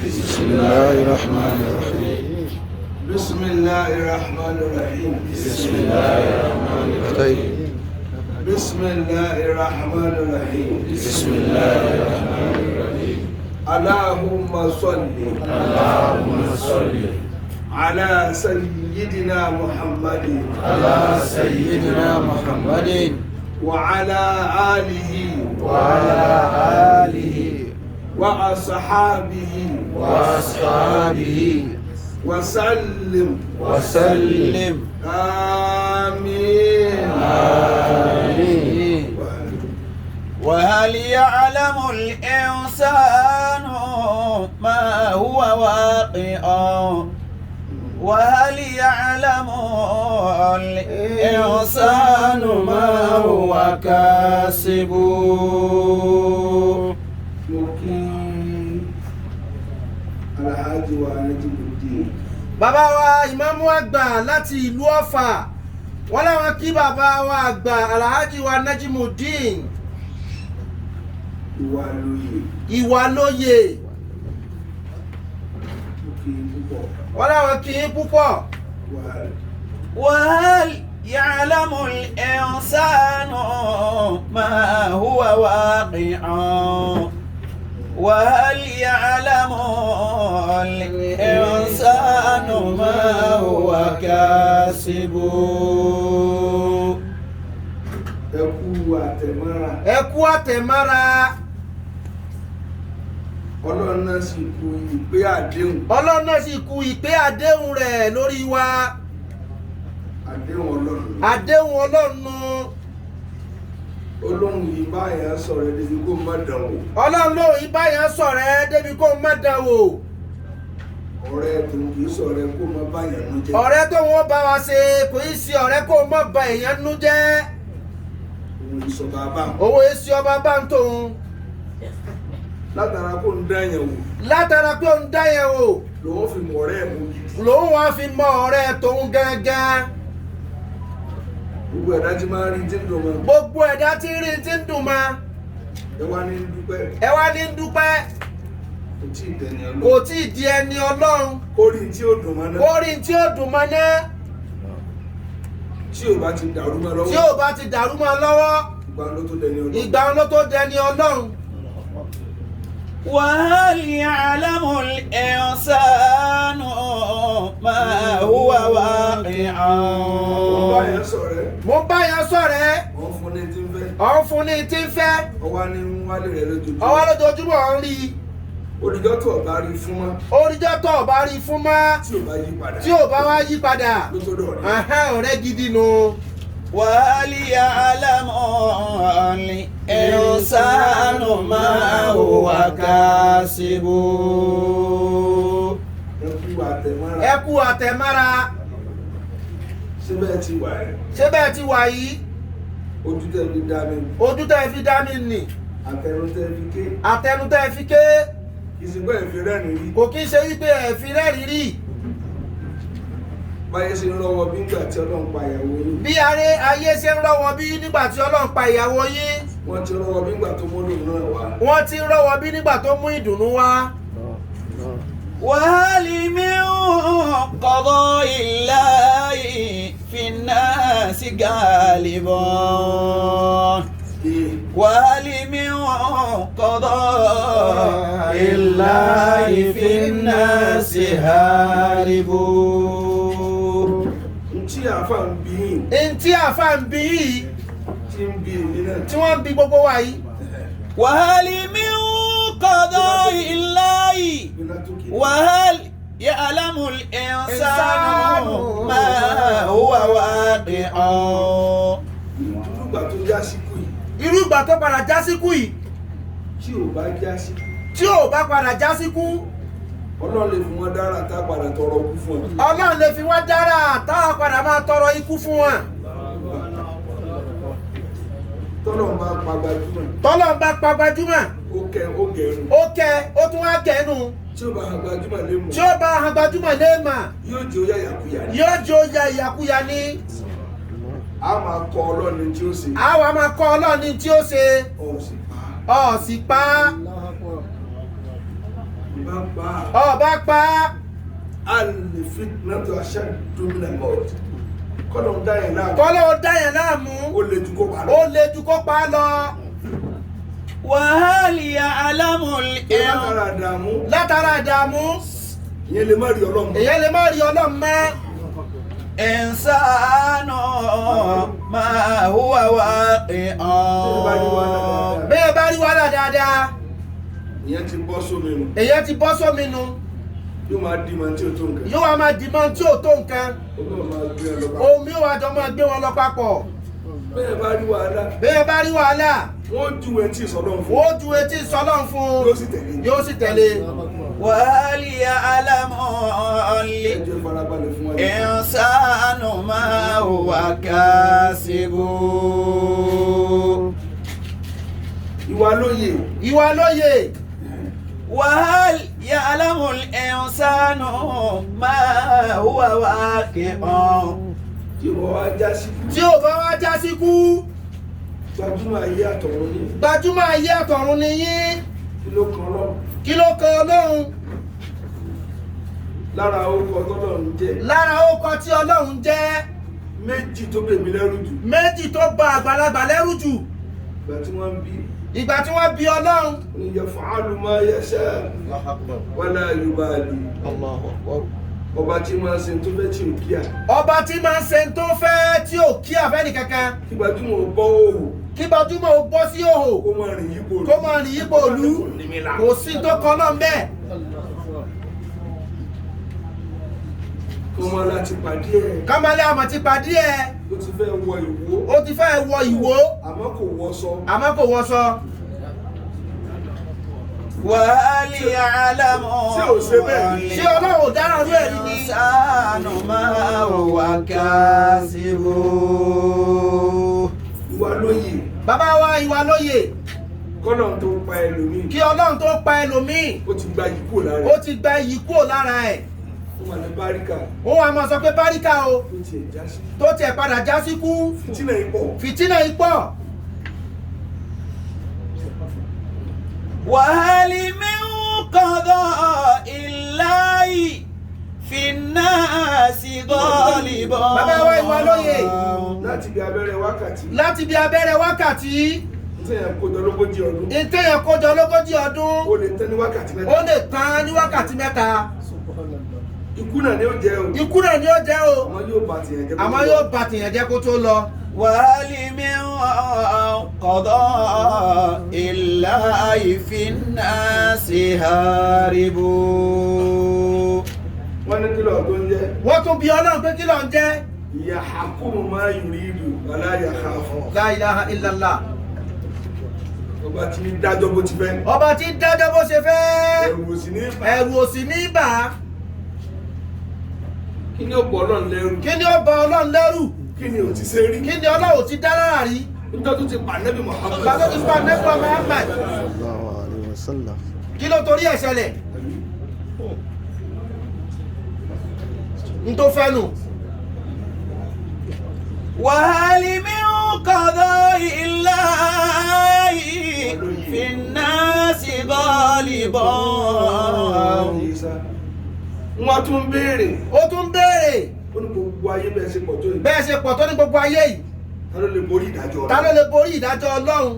بسم الله الرحمن الرحيم. بسم الله الرحمن الرحيم. بسم الله الرحمن الرحيم. بسم الله الرحمن الرحيم. بسم الله الرحمن الرحيم. اللهم صل اللهم صل على سيدنا محمد على سيدنا محمد وعلى آله وعلى آله وأصحابه وأصحابه وسلم. وسلم. آمين. آمين. وهل يعلم الإنسان ما هو واقع؟ وهل يعلم الإنسان ما هو كاسب؟ Mo kí Alhaji wa Najibudeen. Bàbá wa ìmáàmù àgbà láti ìlú Ọ̀fà, wọ́n láwọn kí bàbá wa àgbà Alhaji wa Najimudeen. Ìwà lóye. Ìwà lóye. Mo kí i púpọ̀. Wọ́n láwọn kí í púpọ̀. Wà وهل يعلم الإنسان ما هو واقع؟ وهل يعلم الإنسان ما هو كاسب؟ Ẹ kú àtẹ̀mọ́ra. Ẹ kú àtẹ̀mára. Ọlọ́run náà sì kú ìpé àdéhùn. Ọlọ́run náà sì kú ìpé àdéhùn rẹ̀ lórí wa. Àdéhùn Ọlọ́run. Àdéhùn Ọlọ́run. Ọlọ́run yìí báyà sọ̀rọ̀ débi kó má dánwò. Ọlọ́run lóun ìbáyà sọ̀rẹ́ débi kó má dán wò. Ọ̀rẹ́ tó kì í sọ̀rẹ́ kó má báyà nú jẹ́. Ọ̀rẹ́ tó wọ́n bá wa ṣe kò í ṣe ọ̀rẹ́ kó má ba èèyàn nú jẹ́. Òun ìsọ̀bà bá Òun èsì ọba bá ń tóun. Látara kó ń dáyàn wò, Látara pé òun dá yẹn wò, lòun fi mọ̀ ọ̀rẹ́ mú gidi. Lòun wá fi mọ ọ̀rẹ́ tóun gángan. Gbogbo ẹ̀dá tí máa ń rí tí ń dùn mọ́, Gbogbo ẹ̀dá tí ń rí tí ń dùn ma, ẹ wá ní dúpẹ́. Ẹ wá ní dúpẹ́. Kò tí ì dẹni Kò Ọlọ́run. tí ì di ẹni Ọlọ́run. Kó rí tí ó dùn mọ́ náà, Kó rí tí ó dùn mọ́ náà, tí ò bá ti dàrú mọ́ tí lọ́wọ́, ò bá ti dàrú mọ́ lọ́wọ́, ìgbà ló tó dẹni Ọlọ́run. Ìgbà ló tó dẹni Ọlọ́run. وهل يعلم الإنسان ما هو واقع؟ Òun báyà sọ̀rẹ́, Mo bá yẹn sọ̀rẹ́, òun fún ní tí ń fẹ́, ọ̀hún fún ní tí ń fẹ́, ọwá ní ń wálé rẹ̀ lójoojúmọ́. Ọwọ́ lójoojúmọ́ ọ̀hún rí i. Olùjọ́ tó ọ̀bá rí fún mọ́, Oríjọ́ tó ò bá rí fún mọ́, tí ò bá yí padà, tí ò bá wá yí padà, ló tó dọ̀rẹ́. Ẹ̀hẹ́n, ọ̀rẹ́ gidi nu. وهل يعلم الإنسان ما هو كاسب؟ Ẹ kú àtẹ̀mọ́ra. Ẹ kú àtẹ̀mára. Síbẹ̀ ti wà ẹ́, Ṣé bẹ́ẹ̀ ti wà yìí? Ojú tẹ́ fi dá mi, Ojú tẹ́ ẹ fi dá mi nì, àtẹnu tẹ́ fi ké, àtẹnu tẹ́ ẹ fi ké, ìsìnkú ẹ̀ fi rẹ́rìn rí. Kò kí ń ṣe wípé ẹ fi rẹ́rìí rí. Báyé ṣe ń rọ́wọ́ bí ńgbà tí Ọlọ́run pa ìyàwó yín. Bí aré ayé ṣe ń rọ́wọ́ bí nígbà tí Ọlọ́run pa ìyàwó yín, Wọ́n ti rọ́wọ́ bí ńgbà tó mọ́lò náà wá. Wọ́n ti ń rọ́wọ́ bí nígbà tó mú ìdùnnú wá. وهل من قضاء الله في الناس غالب؟ وهل من قضاء الله في الناس هارب؟ Ntí àáfà ń bí yín, Ntí àfa ń bí yìí, tí ń bí èmi náà, tí wọ́n ń bí gbogbo wa yìí. وهل من قضاء الله bí látòkè. وهل يعلم الإنسان ما هو واقع؟ Irúgbà tó já síkú yìí, Irú ìgbà tó padà já síkú yìí, tí ò bá já síkú, tí ò bá padà já síkú, Ọlọ́run lè fi wọ́n dára tá a padà tọrọ kú fún ọ. Ọlọ́run lè fi wọ́n dára táwa padà máa tọrọ ikú fún wọn. Tọ́lọ́run bá pa gbajúmọ̀, Tọ́lọ́run bá pa gbajúmọ̀, ó kẹ ó gẹrun. Ó kẹ ó tún wá kẹnu. Tí ó bá hàn gbajúmọ̀ lé mọ̀, Tí ó bá han gbajúmọ̀ léèmà, yóò jẹ́ ó yàyàkuyà ni. Yóò jẹ́ ó ya ìyàkuyà ní. A máa kọ Ọlọ́run tí ó ṣe. Àwa máa kọ́ Ọlọ́run ní tí ó ṣe. Ọ̀ sì pa. Ọ̀ sì pa. Ìbá pa á. Ọba pa á. Al-fitnatu ashaddu min al-maut. Kọ́lọ̀ ń dá yẹn láàmú. Kọ́lọ́ ó dá yẹn láàmú. Ó le ju kó pa lọ. Ó le ju kó pa á lọ. وهل يعلم Pé látara ìdààmú, Látara ìdààmú, ìyẹn lè má rí Ọlọ́run. èyàn lè má rí Ọlọ́run mọ́. الإنسان ما هو واقع. Bẹ́ẹ̀ bá rí wàhálà dáadáa, Ìyẹn ti bọ́ sómi nù. èyàn ti bọ́ sómi nu. Yóò máa di màá tí o tó nǹkan. Yóò wá máa dìmọ́ tí ò tó nǹkan. Omi ò máa gbé ẹ lọ pa. Omi ò wá jọ máa gbé wọn lọ papọ̀. Bẹ́ẹ̀ bá rí wàhálà, Bẹ́ẹ̀ bá rí wàhálà, wọ́n ju ẹ̀ tí ìsọ̀lọ́ fún. ó ju etí sọlọ́run fún un. Yóò sì tẹ̀lé. Yóò sì tẹ̀lé. وهل يعلم Ẹ jẹ́ farabalẹ̀ fún wa. الإنسان ما هو كاسب. Ìwà lóye. Ìwà lóye. وهل يعلم الإنسان ما هو واقع. Tí ìwọ wá já sí Tí ò bá wá já sí kú, gbajúmọ̀ ayé àtọ̀run ní gbajúmọ̀ ayé àtọ̀run ni yín. kí ló kan lọ. Kí ló kan Ọlọ́run? Lára orúkọ tọ́lọ́run jẹ́ Lára orúkọ tí Ọlọ́run jẹ́, méjì tó bèmí lẹ́rù jù. méjì tó ba àgbàlagbà lẹ́rù jù. Ìgbà tí wọ́n ń bí Ìgbà tí wọ́n bí Ọlọ́run. ní yaf'alu ma yasha wala yubali. Ọba tí máa ń ṣe tó fẹ́ tí ò kíá. Ọba tí máa ń ṣe tó fẹ́ tí ò kí àfẹ́nì kankan. Kí gbajúmọ̀ ó bọ́ òwò Kí gbajúmọ̀ ó bọ́ sí òhò kó máa rìn yípo kó máa rìn yípo òlu. Kò sí tó kan náà bẹ́ẹ̀. Kó máa láti pàdé ẹ̀. Kámálẹ́ àmọ̀ ti pàdé ẹ̀. Ó ti fẹ́ wọ ìwó Ó ti fẹ́ wọ ìwó àmọ́ kò wọṣọ. àmọ́ kò wọṣọ. وهل يعلم Ṣé ò ṣe bẹ́ẹ̀ ni? Ṣé Ọlọ́run ò dára rú ẹ̀rí ni? الإنسان ما هو كاسب. Ìwà lóye. Bàbá wa ìwà lóye. Kọ́nà tó pa ẹlòmíì. Kí Ọlọ́run tó pa ẹlòmíì, Ó ti gba yìí kúrò lára ó ẹ̀. ti gba iyì kúrò lára ẹ̀. Ó wà ní báríkà Ó wá máa sọ pé báríkà o tó tiẹ̀ já sí. tó tiẹ̀ padà já sí kú. Fìtínà yìí pọ̀. Fìtínà yìí pọ̀. وهل من قضاء الله في الناس غالب. Bàbá wa ìwà lóye. Láti bí abẹ́rẹ́ wákàtí. Láti bí abẹ́rẹ́ wákàtí, Téèyàn kó jọ lógójì ọdún. ìtẹ̀yàn kójọ lógójì ọdún, Ó lè tán ní wákàtí ó mẹ́ta. lè tán ní wákàtí mẹ́ta. Ikú náà ni ó jẹ́ o. Ikú náà ni ó jẹ́ o, Àmọ́ yóò bá tìyàn jẹ́. àmọ́ yóò bà tìyàn jẹ́ kó tó lọ. وهل من قضاء الله في الناس هارب. Wọ́n ní kílọ̀ tó ń jẹ́. Wọ́n tún bi Ọlọ́run pé kí ló ń jẹ́? Yahkumu ma yuridu wala yakhafu. La ilaha illallah. Ọba tí ń dájọ́ bó ti fẹ́. Ọba tí ń dájọ́ bó ṣe fẹ́. Ẹ̀rù ò sì ní bà. Ẹ̀rù ò sì ní bà á. Kí ni ó bọ̀ Ọlọ́run lẹ́rù? Kí ni ó bà Ọlọ́run lẹ́rù? Kí ni ò ti ṣe rí? Kí ni Ọlọ́run ò ti dá lára rí? Níjọ́ tó ti pa Nẹ́bí Muhammad. Bàbá tó ti pa Nẹ́bí Muhammad. Kí ló torí ẹ̀ ṣẹlẹ̀? N tó fẹ́ nù. وهل من قضاء الله في الناس غالب. Wọ́n tún béèrè. Ó tún béèrè. Ó ní gbogbo ayé bẹ́ẹ̀ ṣe pọ̀ tó yìí. Bẹ́ẹ̀ ṣe pọ̀ tó ní gbogbo ayé yìí. Ta ló lè borí ìdájọ́ Ta ló lè borí ìdájọ́ Ọlọ́run?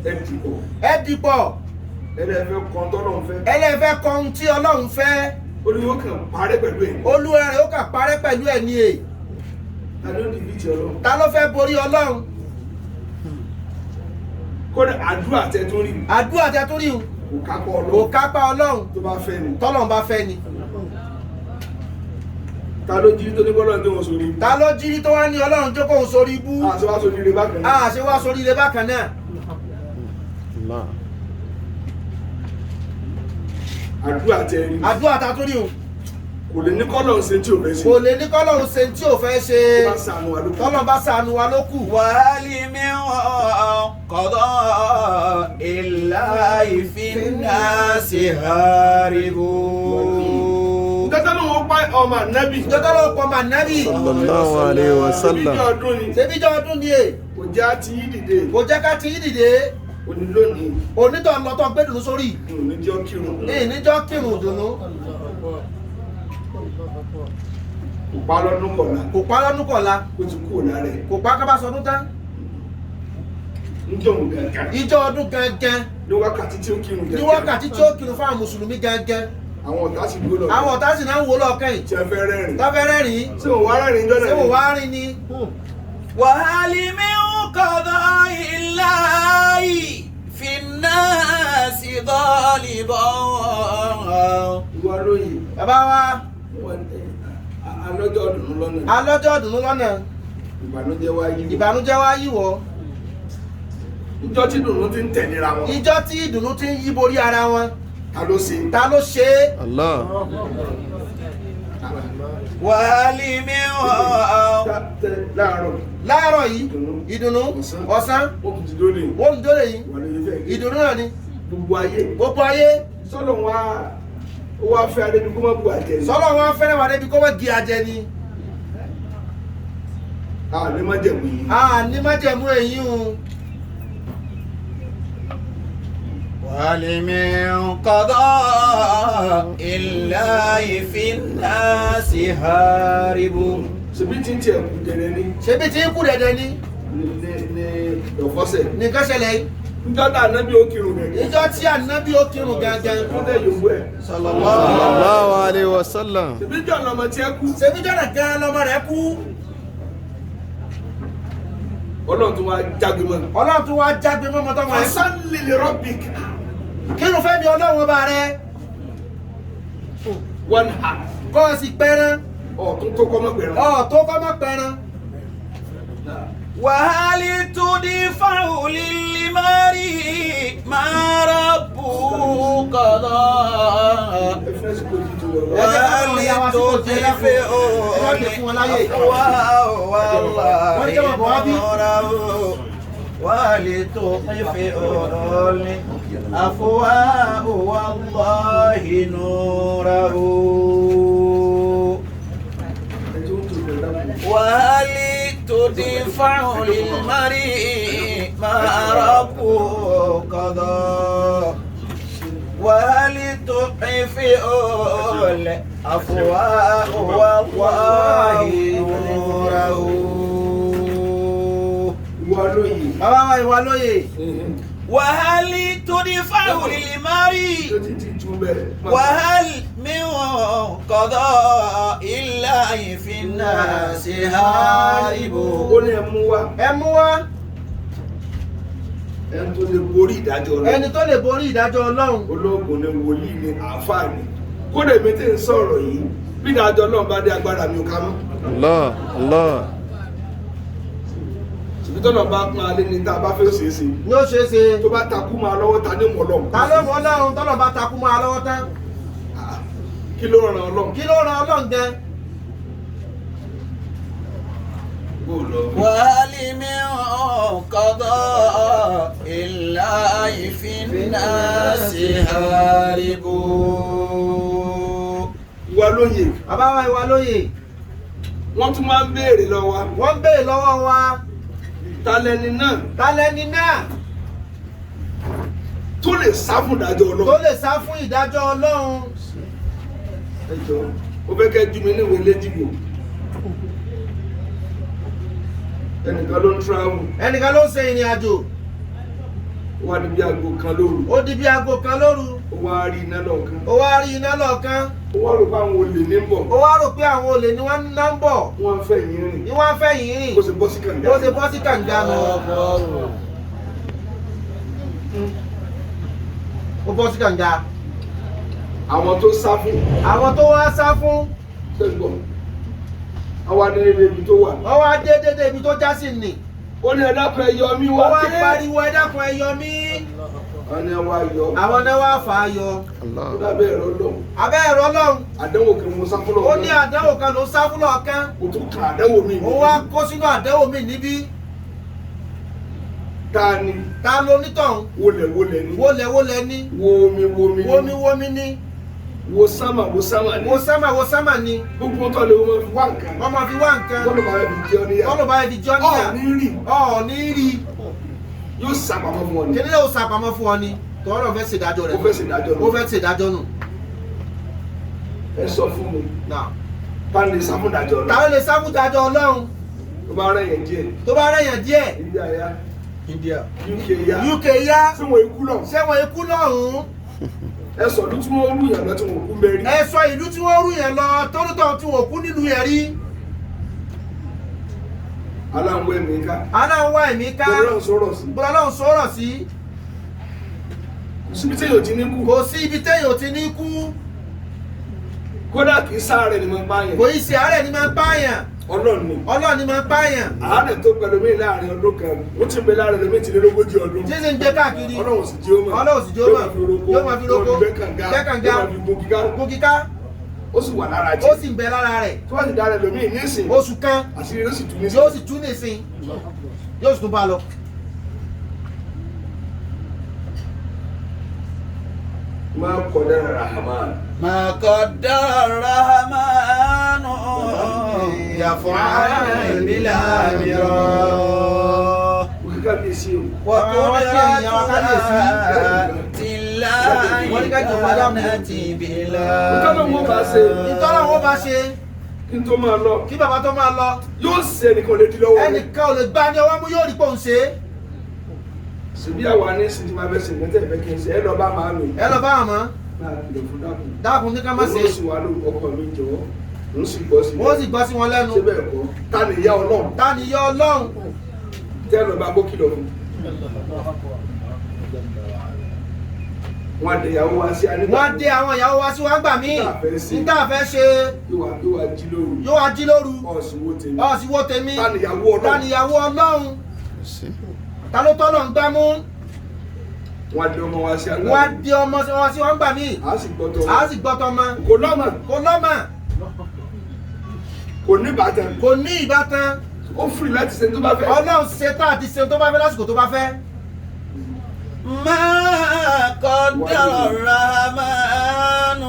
Ẹ dìbò. Ẹ dìpọ̀. Ẹlẹ́fẹ́ kan tọ́lọ́run fẹ́. Ẹlẹ́fẹ́ kan ohun tí Ọlọ́run fẹ́. Olúwo kàn parẹ́ pẹ̀lú ẹ̀. Olúwa rẹ̀ ó kà parẹ́ pẹ̀lú ẹ̀ ní è. Ta ló dìbìtì Ọlọ́run? Ta ló fẹ́ borí Ọlọ́run? Kódà àdúrà tẹ tún rí. Àdúrà tẹ tún rí o. Kò kápá Kò Ọlọ́run. kápá Ọlọ́run. Tó bá fẹ́ ni. Tọ́lọ́run bá fẹ́ ni. Ta ló jí tó ní bọ́lá tó wọn sórí. Ta ló jírí tó wá ní Ọlọ́run tó kóhun sórí ibú? Àti wá sórí rẹ bákan náà. A ṣe wá sórí ilé bákan náà. Àdúrà tẹ rí. Àdúrà ta tún rí o. Kò lè ní kọ́lọ̀ ṣe tí ò fẹ́ ṣe. Kò lè ní kọ́lọ́run ṣe tí ò fẹ́ ṣe. Tó bá ṣàánú wa ló kù. Tọ́lọ́run bá ṣàánú wa ló kù. وهل من قضاء الله في الناس هارب. Dọ́tà ló ń pa ọmọ ànábì. Ìjọba ló pọ̀ mà nábì. Sallallahu alayhi wa sallam. Ṣebí jọ́ ọdún ni. Ṣebí jọ́ ọdún ni è. Kò já ti yí dìde. Kò jẹ́ ká ti yí dìde. Ó Ó ní lónìí Onítọ̀ ń lọ tó gbé dùnú sórí. ní jọ́ kírun. Ìníjọ́ kírun dùnú. Kò pa lọ́dún kọ̀ọ̀la. Kò pa lọ́dún kọ̀la. Ó ti kúrò lára ẹ̀. Kò pa kábà sọdún tán. Níjọ́ òun gangan. Ìjọ ọdún gangan. Ní wákàtí tí ó kírun gangan. Ní wákàtí tí ó kírun fáwọn mùsùlùmí gangan. Àwọn ọ̀tá sì dúró lọ. Àwọn ọ̀tá sì náà ń wò lọ́ọ̀kan yìí. Tí a fẹ́ rẹ́rìn. Tó fẹ́ rẹ́rìn. Ṣé òun wá rẹ́rìn jọ́nà? Ṣé òun wá rìn ni? وهل من قضاء الله في الناس غالب Ìwà lóye. Bàbá wa. Alọ́jọ́ ọdún lọ́nà. Alọ́jọ́ ọdún lọ́nà. Ìbànújẹ́ wá yí. Ìbànújẹ́ wá yíwọ́. Ìjọ tí ìdùnnú ti ń tẹ̀léra wọn. Ìjọ tí ìdùnnú ti ń yí borí ara wọn. Ta ló ṣe? Ta ló ṣe é? Allah. وهل من Láàárọ̀. Láàárọ̀ yìí, ìdùnnú, ọ̀sán, Ó kù ti dólè. wọ́n ń dólè yìí, Wà lóye fẹ́. ìdùnnú náà ni. Gbogbo ayé. Gbogbo ayé. Sọ́lọ̀ wa ó wá fẹ́ adé bí kó má bu àjẹ ni. Sọ́lọ́ wọn fẹ́ràn wà débi kó má di ajẹ ni. A ní má jẹ̀mú yìí. A ní májẹ̀mú èyí o. وهل من قضاء الله في الناس هارب Ṣebí tí ń tiẹ̀ kú dẹ̀rẹ̀ ni. Ṣebí tí ń kú dẹ̀dẹ̀ ni. Ní ọ̀fọ́sẹ̀. Nìkan ṣẹlẹ̀ yìí. Níjọ́ tá ànábì ó kírun rẹ̀. Ìjọ tí ànábì ó kírun gangan. Wọ́n dẹ̀ yòówó ẹ̀. Sallallahu alayhi wa sallam. Ṣebí jọ̀ lọ́mọ tí ẹ kú. Ṣebí jọ̀nà gan lọmọ rẹ̀ kú. Ọlọ́run tó wá jágbe mọ́. Ọlọ́run tún wá jágbe mọ́mọ́ tọ́mọ rẹ̀. Fasalli li rabbik Kírun fẹ́mi Ọlọ́run ọba rẹ̀. wanhar. Kọ́ ọ sì pẹran. Ọ̀tún tó kọ́ mọ́ pẹ̀rẹ̀. Ọ̀ tó kọ́ mọ́ pẹran. وهل تدفع للمريء ما ربه قضى Ẹ fẹ́ sí kojú tó wọ̀ lọ. وهل تدفع الأفواه والله نوره وهل تطفئ الأفواه والله نوره Ẹ tí ó ń tó pẹ̀lú dákun. وهل تدفع للمريء ما ربه قضى وهل تطفئ الأفواه والله نوره Ìwà lóye. Bàbá wa ìwà lóye. وهل تدفع للمريء Tó ti ti tú bẹ́ẹ̀. وهل من قضاء الله في الناس هارب Ó ní ẹ mú wá. Ẹ mú wá Ẹni tó lè borí ìdájọ́ rẹ̀. ẹni tó lè borí ìdájọ́ Ọlọ́run. Ológun ni wòlíì ni àáfàá ni. Kódà èmi tí ń sọ̀rọ̀ yìí, bí ìdájọ́ náà bá dé agbára mi ò ká mọ́. Allah. Allah. Ṣèbí tọ́nà bá pọn alẹ́ ní tá a bá fẹ́ ṣe é ṣe. Ní ó ṣeé ṣe. Tó bá takú máa lọ́wọ́ ta ní mọ̀ lọ́wọ́. Ta ló mọ Ọlọ́run tọ́lọ̀ bá takú mọ́ alọ́wọ́ tán? Kí ló ràn Ọlọ́run? Kí ló ran Ọlọ́run gan? Bó lọ. وهل من قضاء الله في الناس هارب Ìwà lóye. Bàbá wa ìwà lóye. Wọ́n tún máa ń béèrè lọ́wọ́ wa. Wọ́n ń béèrè lọ́wọ́ wa. Ta lẹni náà Ta lẹni náà tó lè sá fún ìdájọ́ tó Ọlọ́run? lè sá fún ìdájọ́ Ọlọ́run? Ẹ jọ̀ọ́, ó fẹ́ kẹ́ ju mi níwèé léjìgbò. Ẹnìkan ló ń travel. Ẹnìkan ló ń ṣe ìrìn àjò. Ó wá di bí aago kan lóru. Ó di bí aago kan lóru. Ó wá rí iná lọ́ọ̀kan. Ó wá rí iná lọ́ọ̀kan. Ó wá rò pé àwọn olè ní ń bọ̀. Ó wá rò pé àwọn olè ni wọ́n ń ná ń bọ̀. Wọ́n fẹ́ yín rìn. Ní wọ́n fẹ́ yìí rìn. Ó sì bọ́ sí kànga. Ó ṣe bọ́ sí kànga nù. Ó bọ́ sí kànga. Àwọn tó sá fún Àwọn tó wá sá fún. ṣẹ́gbọ̀n. Àwa ní ilé ibi tó wà. Wọ́n wá dé dédé ibi tó já sí nì. Ó ní ẹ dákun ẹ yọ mí Ó wá wá dé. pariwo ẹ dákun ẹ yọ mí. Àwọn ni wá yọ. Àwọn náà wá fà á yọ. Allah. Ó dábẹ́ ẹ̀rọ lọ́hùn. Abẹ́ ẹ̀rọ Ọlọ́run. Àdánwò kan mo sá fún lọ́wọ́. Ó ní àdánwò kan ló sá fún lọ́ọ̀kan. Mo tún kan àdánwò mi. Ó wá kó sínú àdánwò mi níbí. Ta ni Ta ló nítọ̀hún? wọlẹ̀wọlẹ̀ ni. Wólẹ̀wólẹ̀ ní. Wo omi wo omi ni. Wómiwómi ní. Wo sánmà wo sánmà ni. Wo sánmà wo sánmà ní. Gbogbo tó lè wọ́n fi wá nǹkan. Wọ́n máa fi wá nǹkan. Tọ́lù bá yẹ fi jẹ́ ọ níyà. Tọ́lù bá yẹ fi jọ́ níyà. Ọ̀ ní rì. Ọ̀ ní rí. Yóò sàpamọ́ fún ọ ni. Kíní yóò sàpamọ́ fún ọ ni tọ́lọ́ fẹ́ ṣèdájọ́ rẹ̀. Ó fẹ́ ṣèdájọ́ nù. Ó fẹ́ ṣèdájọ́ nù. Ẹ sọ fún mi. Náà. Ta lè sá fún ìdájọ́ Ta Ọlọ́run? ló lè sá fún ìdájọ́ Ọlọ́run? Tó bá rẹ̀ yẹn díẹ̀. Tó bá rẹ̀yàn díẹ̀. India ya. India. UK ya. UK yá. Ṣé wọn ikú lọ? Ṣé wọn ikú lọ́hùn-ún? Ẹ sọ ìlú tí wọ́n rú yàn lọ tí wọ́n kú mẹ́rin. Ẹ sọ ìlú tí wọ́n rú yẹn lọ tọ́lútọ̀ tí wọ́n kú nílùú yẹn rí. Aláwọ̀ ẹ̀mí ká. Aláwọ̀ ẹ̀mí ká. Gbọ́dọ̀ sọ̀rọ̀ sí. Gbọ́dọ̀ lọ́hùn sọ̀rọ̀ sí. Kò síbi tí yóò ti ní kú. Kò sí ibi téèyàn ò ti ní kú. Kódà kì í sáré ni mo bá yẹn. Kò í ṣe àárẹ̀ ni máa ń pààyàn. Ọlọ́run ni. Ọlọ́run ni máa ń pààyàn. Àárẹ̀ tó pẹ̀lú mi láàrin ọdún kan, ó ti bẹ láàrin mi ti lé lógójì ọdún. Tí sì ń gbé káàkiri. Ọlọ́run sì jí ó mọ̀. Ọlọ́run sì jí ó mọ̀. Yóò máa fi roko. Yóò máa fi roko. Yóò máa fi gbẹ́ kànga. Gbẹ́ kànga. Yóò máa fi gun kíká. Gun kíká. Ó sì wà lára jẹ. Ó sì ń bẹ lára rẹ̀. Tó bá sì dára ẹlòmíì nísìn. Oṣù kan. Àṣírí ló sì tú nísìn. Yóò sì tú nísìn. Yóò sì tún bá a lọ. Máa kọ̀ dára Rahman. ما قدر الرحمن يفعل بلا مراء Kíkà bí sí o. وقدرة الله كانت بلا Nǹkan wọn bá ṣe. Ìtọ́lá wọn bá ṣe. Kí n tó máa lọ. Kí bàbá tó máa lọ. Yóò ṣe ẹnìkan lè di lọ́wọ́ rẹ̀. Ẹnìkan ò lè gbá ní ọwọ́ mú yóò rí pòun ṣe. Ṣèbí àwa ní sin tí máa fẹ́ ṣe ìgbẹ́tẹ̀ ìfẹ́ kí n ṣe ẹ lọ bá máa mi. Ẹ lọ bá wọn mọ́. Máa kìlọ̀ fún dákun. Dákun ní ká má ṣe. Òun sì wà lóru ọkọ mi jọ̀ọ́. Òun sì gbọ́ sí. Wọ́n sì gbọ́ sí wọn lẹ́nu. Ṣé bẹ́ẹ̀ kọ́? Ta ni ìyá Ọlọ́run? Ta ni ìyá Ọlọ́run? Tẹ́ ẹ lọ bá bó kìlọ̀ fún. Wọ́n á de ìyàwó wa sí anígbà. Wọ́n dé àwọn ìyàwó wa sí wa gbà míì. Níta fẹ́ ṣe. Níta fẹ́ ṣe. Yóò wá jí lóru. Yóò wá jí lóru. Ọ̀sìn wo tèmi. Ọ̀sìn wo tèmi. Ta ni ìyàwó Ọlọ́run? Ta ni ìyàwó Ọlọ́run? Ta ló tọ́lọ̀ ń gbá mú? Wọ́n á dé ọmọ wa sí anígbà. Wọ́n dé ọmọ wa sí wa gbà míì. A sì gbọ́ tọ́. A sì gbọ́ tọmọ. Kò lọ́mọ. Kò lọ́mọ. Kò ní ìbátan. Kò ní ìbátan. Ó fìrì láti ṣe tó bá fẹ́. Ọlọ́run ṣe tá àti ṣe tó bá fẹ́ lásìkò tó bá fẹ́. ما قدر الرحمن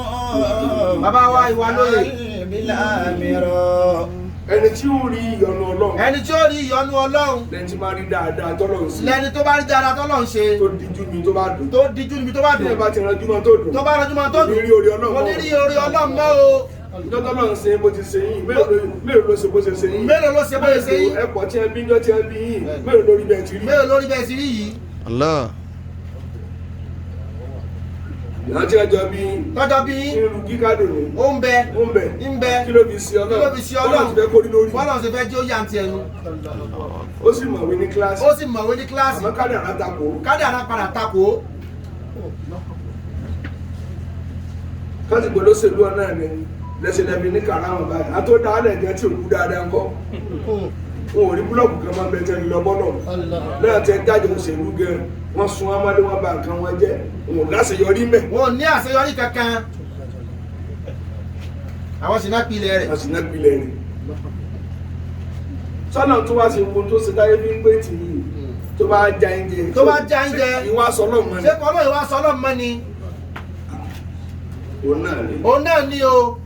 Bàbá wa ìwà lóye. بلا مراء Ẹni tí ó rí ìyọ́nú Ọlọ́run. Ẹni tí ó rí ìyọ́nú Ọlọ́run. Lẹni tí máa rí dáadáa tọ́lọ́run sí. Lẹni tó bá rí dáadáa tọ́lọ́run ṣe. Tó díjú mi tó bá dùn. Tó díjú níbi tó bá Tí dùn. ẹ bá ti ranjú mọ́ tó dùn. Tó bá ranjú mọ́ tó dùn. Kò ní rí orí Ọlọ́run Kò ní rí orí Ọlọ́run mọ́ o. Ìjọ́ tọ́lọ́run ṣe bó ti ṣe yín. Mélòó ló ṣe bó ṣe ṣe yín. Mélòó ló ṣe bó ṣe ṣe yín. Ẹ̀pọ̀ tí ẹ bí ńjọ́ tí ẹ bí yín. Mélòó lórí bẹ́ẹ̀ ti rí. Mélòó lórí bẹ́ẹ̀ ti rí yìí. Allah. Ìyá tí ẹ jọ bí yín. Tọ́jọ́ bí yín. Irun kíkà dùn ní. Ó ń bẹ. Ó ń bẹ. Ń bẹ. Kí ló fi ṣe Ọlọ́run? Kí ló fi ṣe Ọlọ́run? Bọ́lá ti fẹ́ kórí lórí. Bọ́lá ti fẹ́ jẹ́ ó yà ń tiẹ̀ nu. Ó sì mọ̀wé ní kíláàsì. Ó sì mọ̀wé ní kíláàsì. Àmọ́ kádàrá takò. Kádàrá padà takò. Káàtì gbọ́dọ̀ ṣèlú ọ̀nà ni lẹ́sẹ̀ lẹ́bi ní kàrámù báyìí. Àtó dáálẹ̀ jẹ́ tí òkú dáadáa ń kọ́. Wọn ò rí búlọ̀kù kan máa ń bẹ tẹ́ lọ bọ́lọ̀. Lẹ́yìn tẹ́ jáde òṣèlú gan, wọ́n sun ọmọdé wọn bà nǹkan wọn jẹ́. Wọn ò láṣeyọrí mẹ́. Wọn ò ní àṣeyọrí kankan. Àwọn sì náà pilẹ̀ rẹ̀. Wọ́n sì náà pilẹ̀ rẹ̀. Sọ́nà tó wá sí ohun tó ṣe táyé fi ń pé tì í tó bá já oúnjẹ. Tó bá já oúnjẹ. Ìwà sọlọ́ mọ́ ni. Ṣé kọ́ lóye wá sọ Ọlọ́run mọ́ ni? Òun náà ni. Òun náà ni o.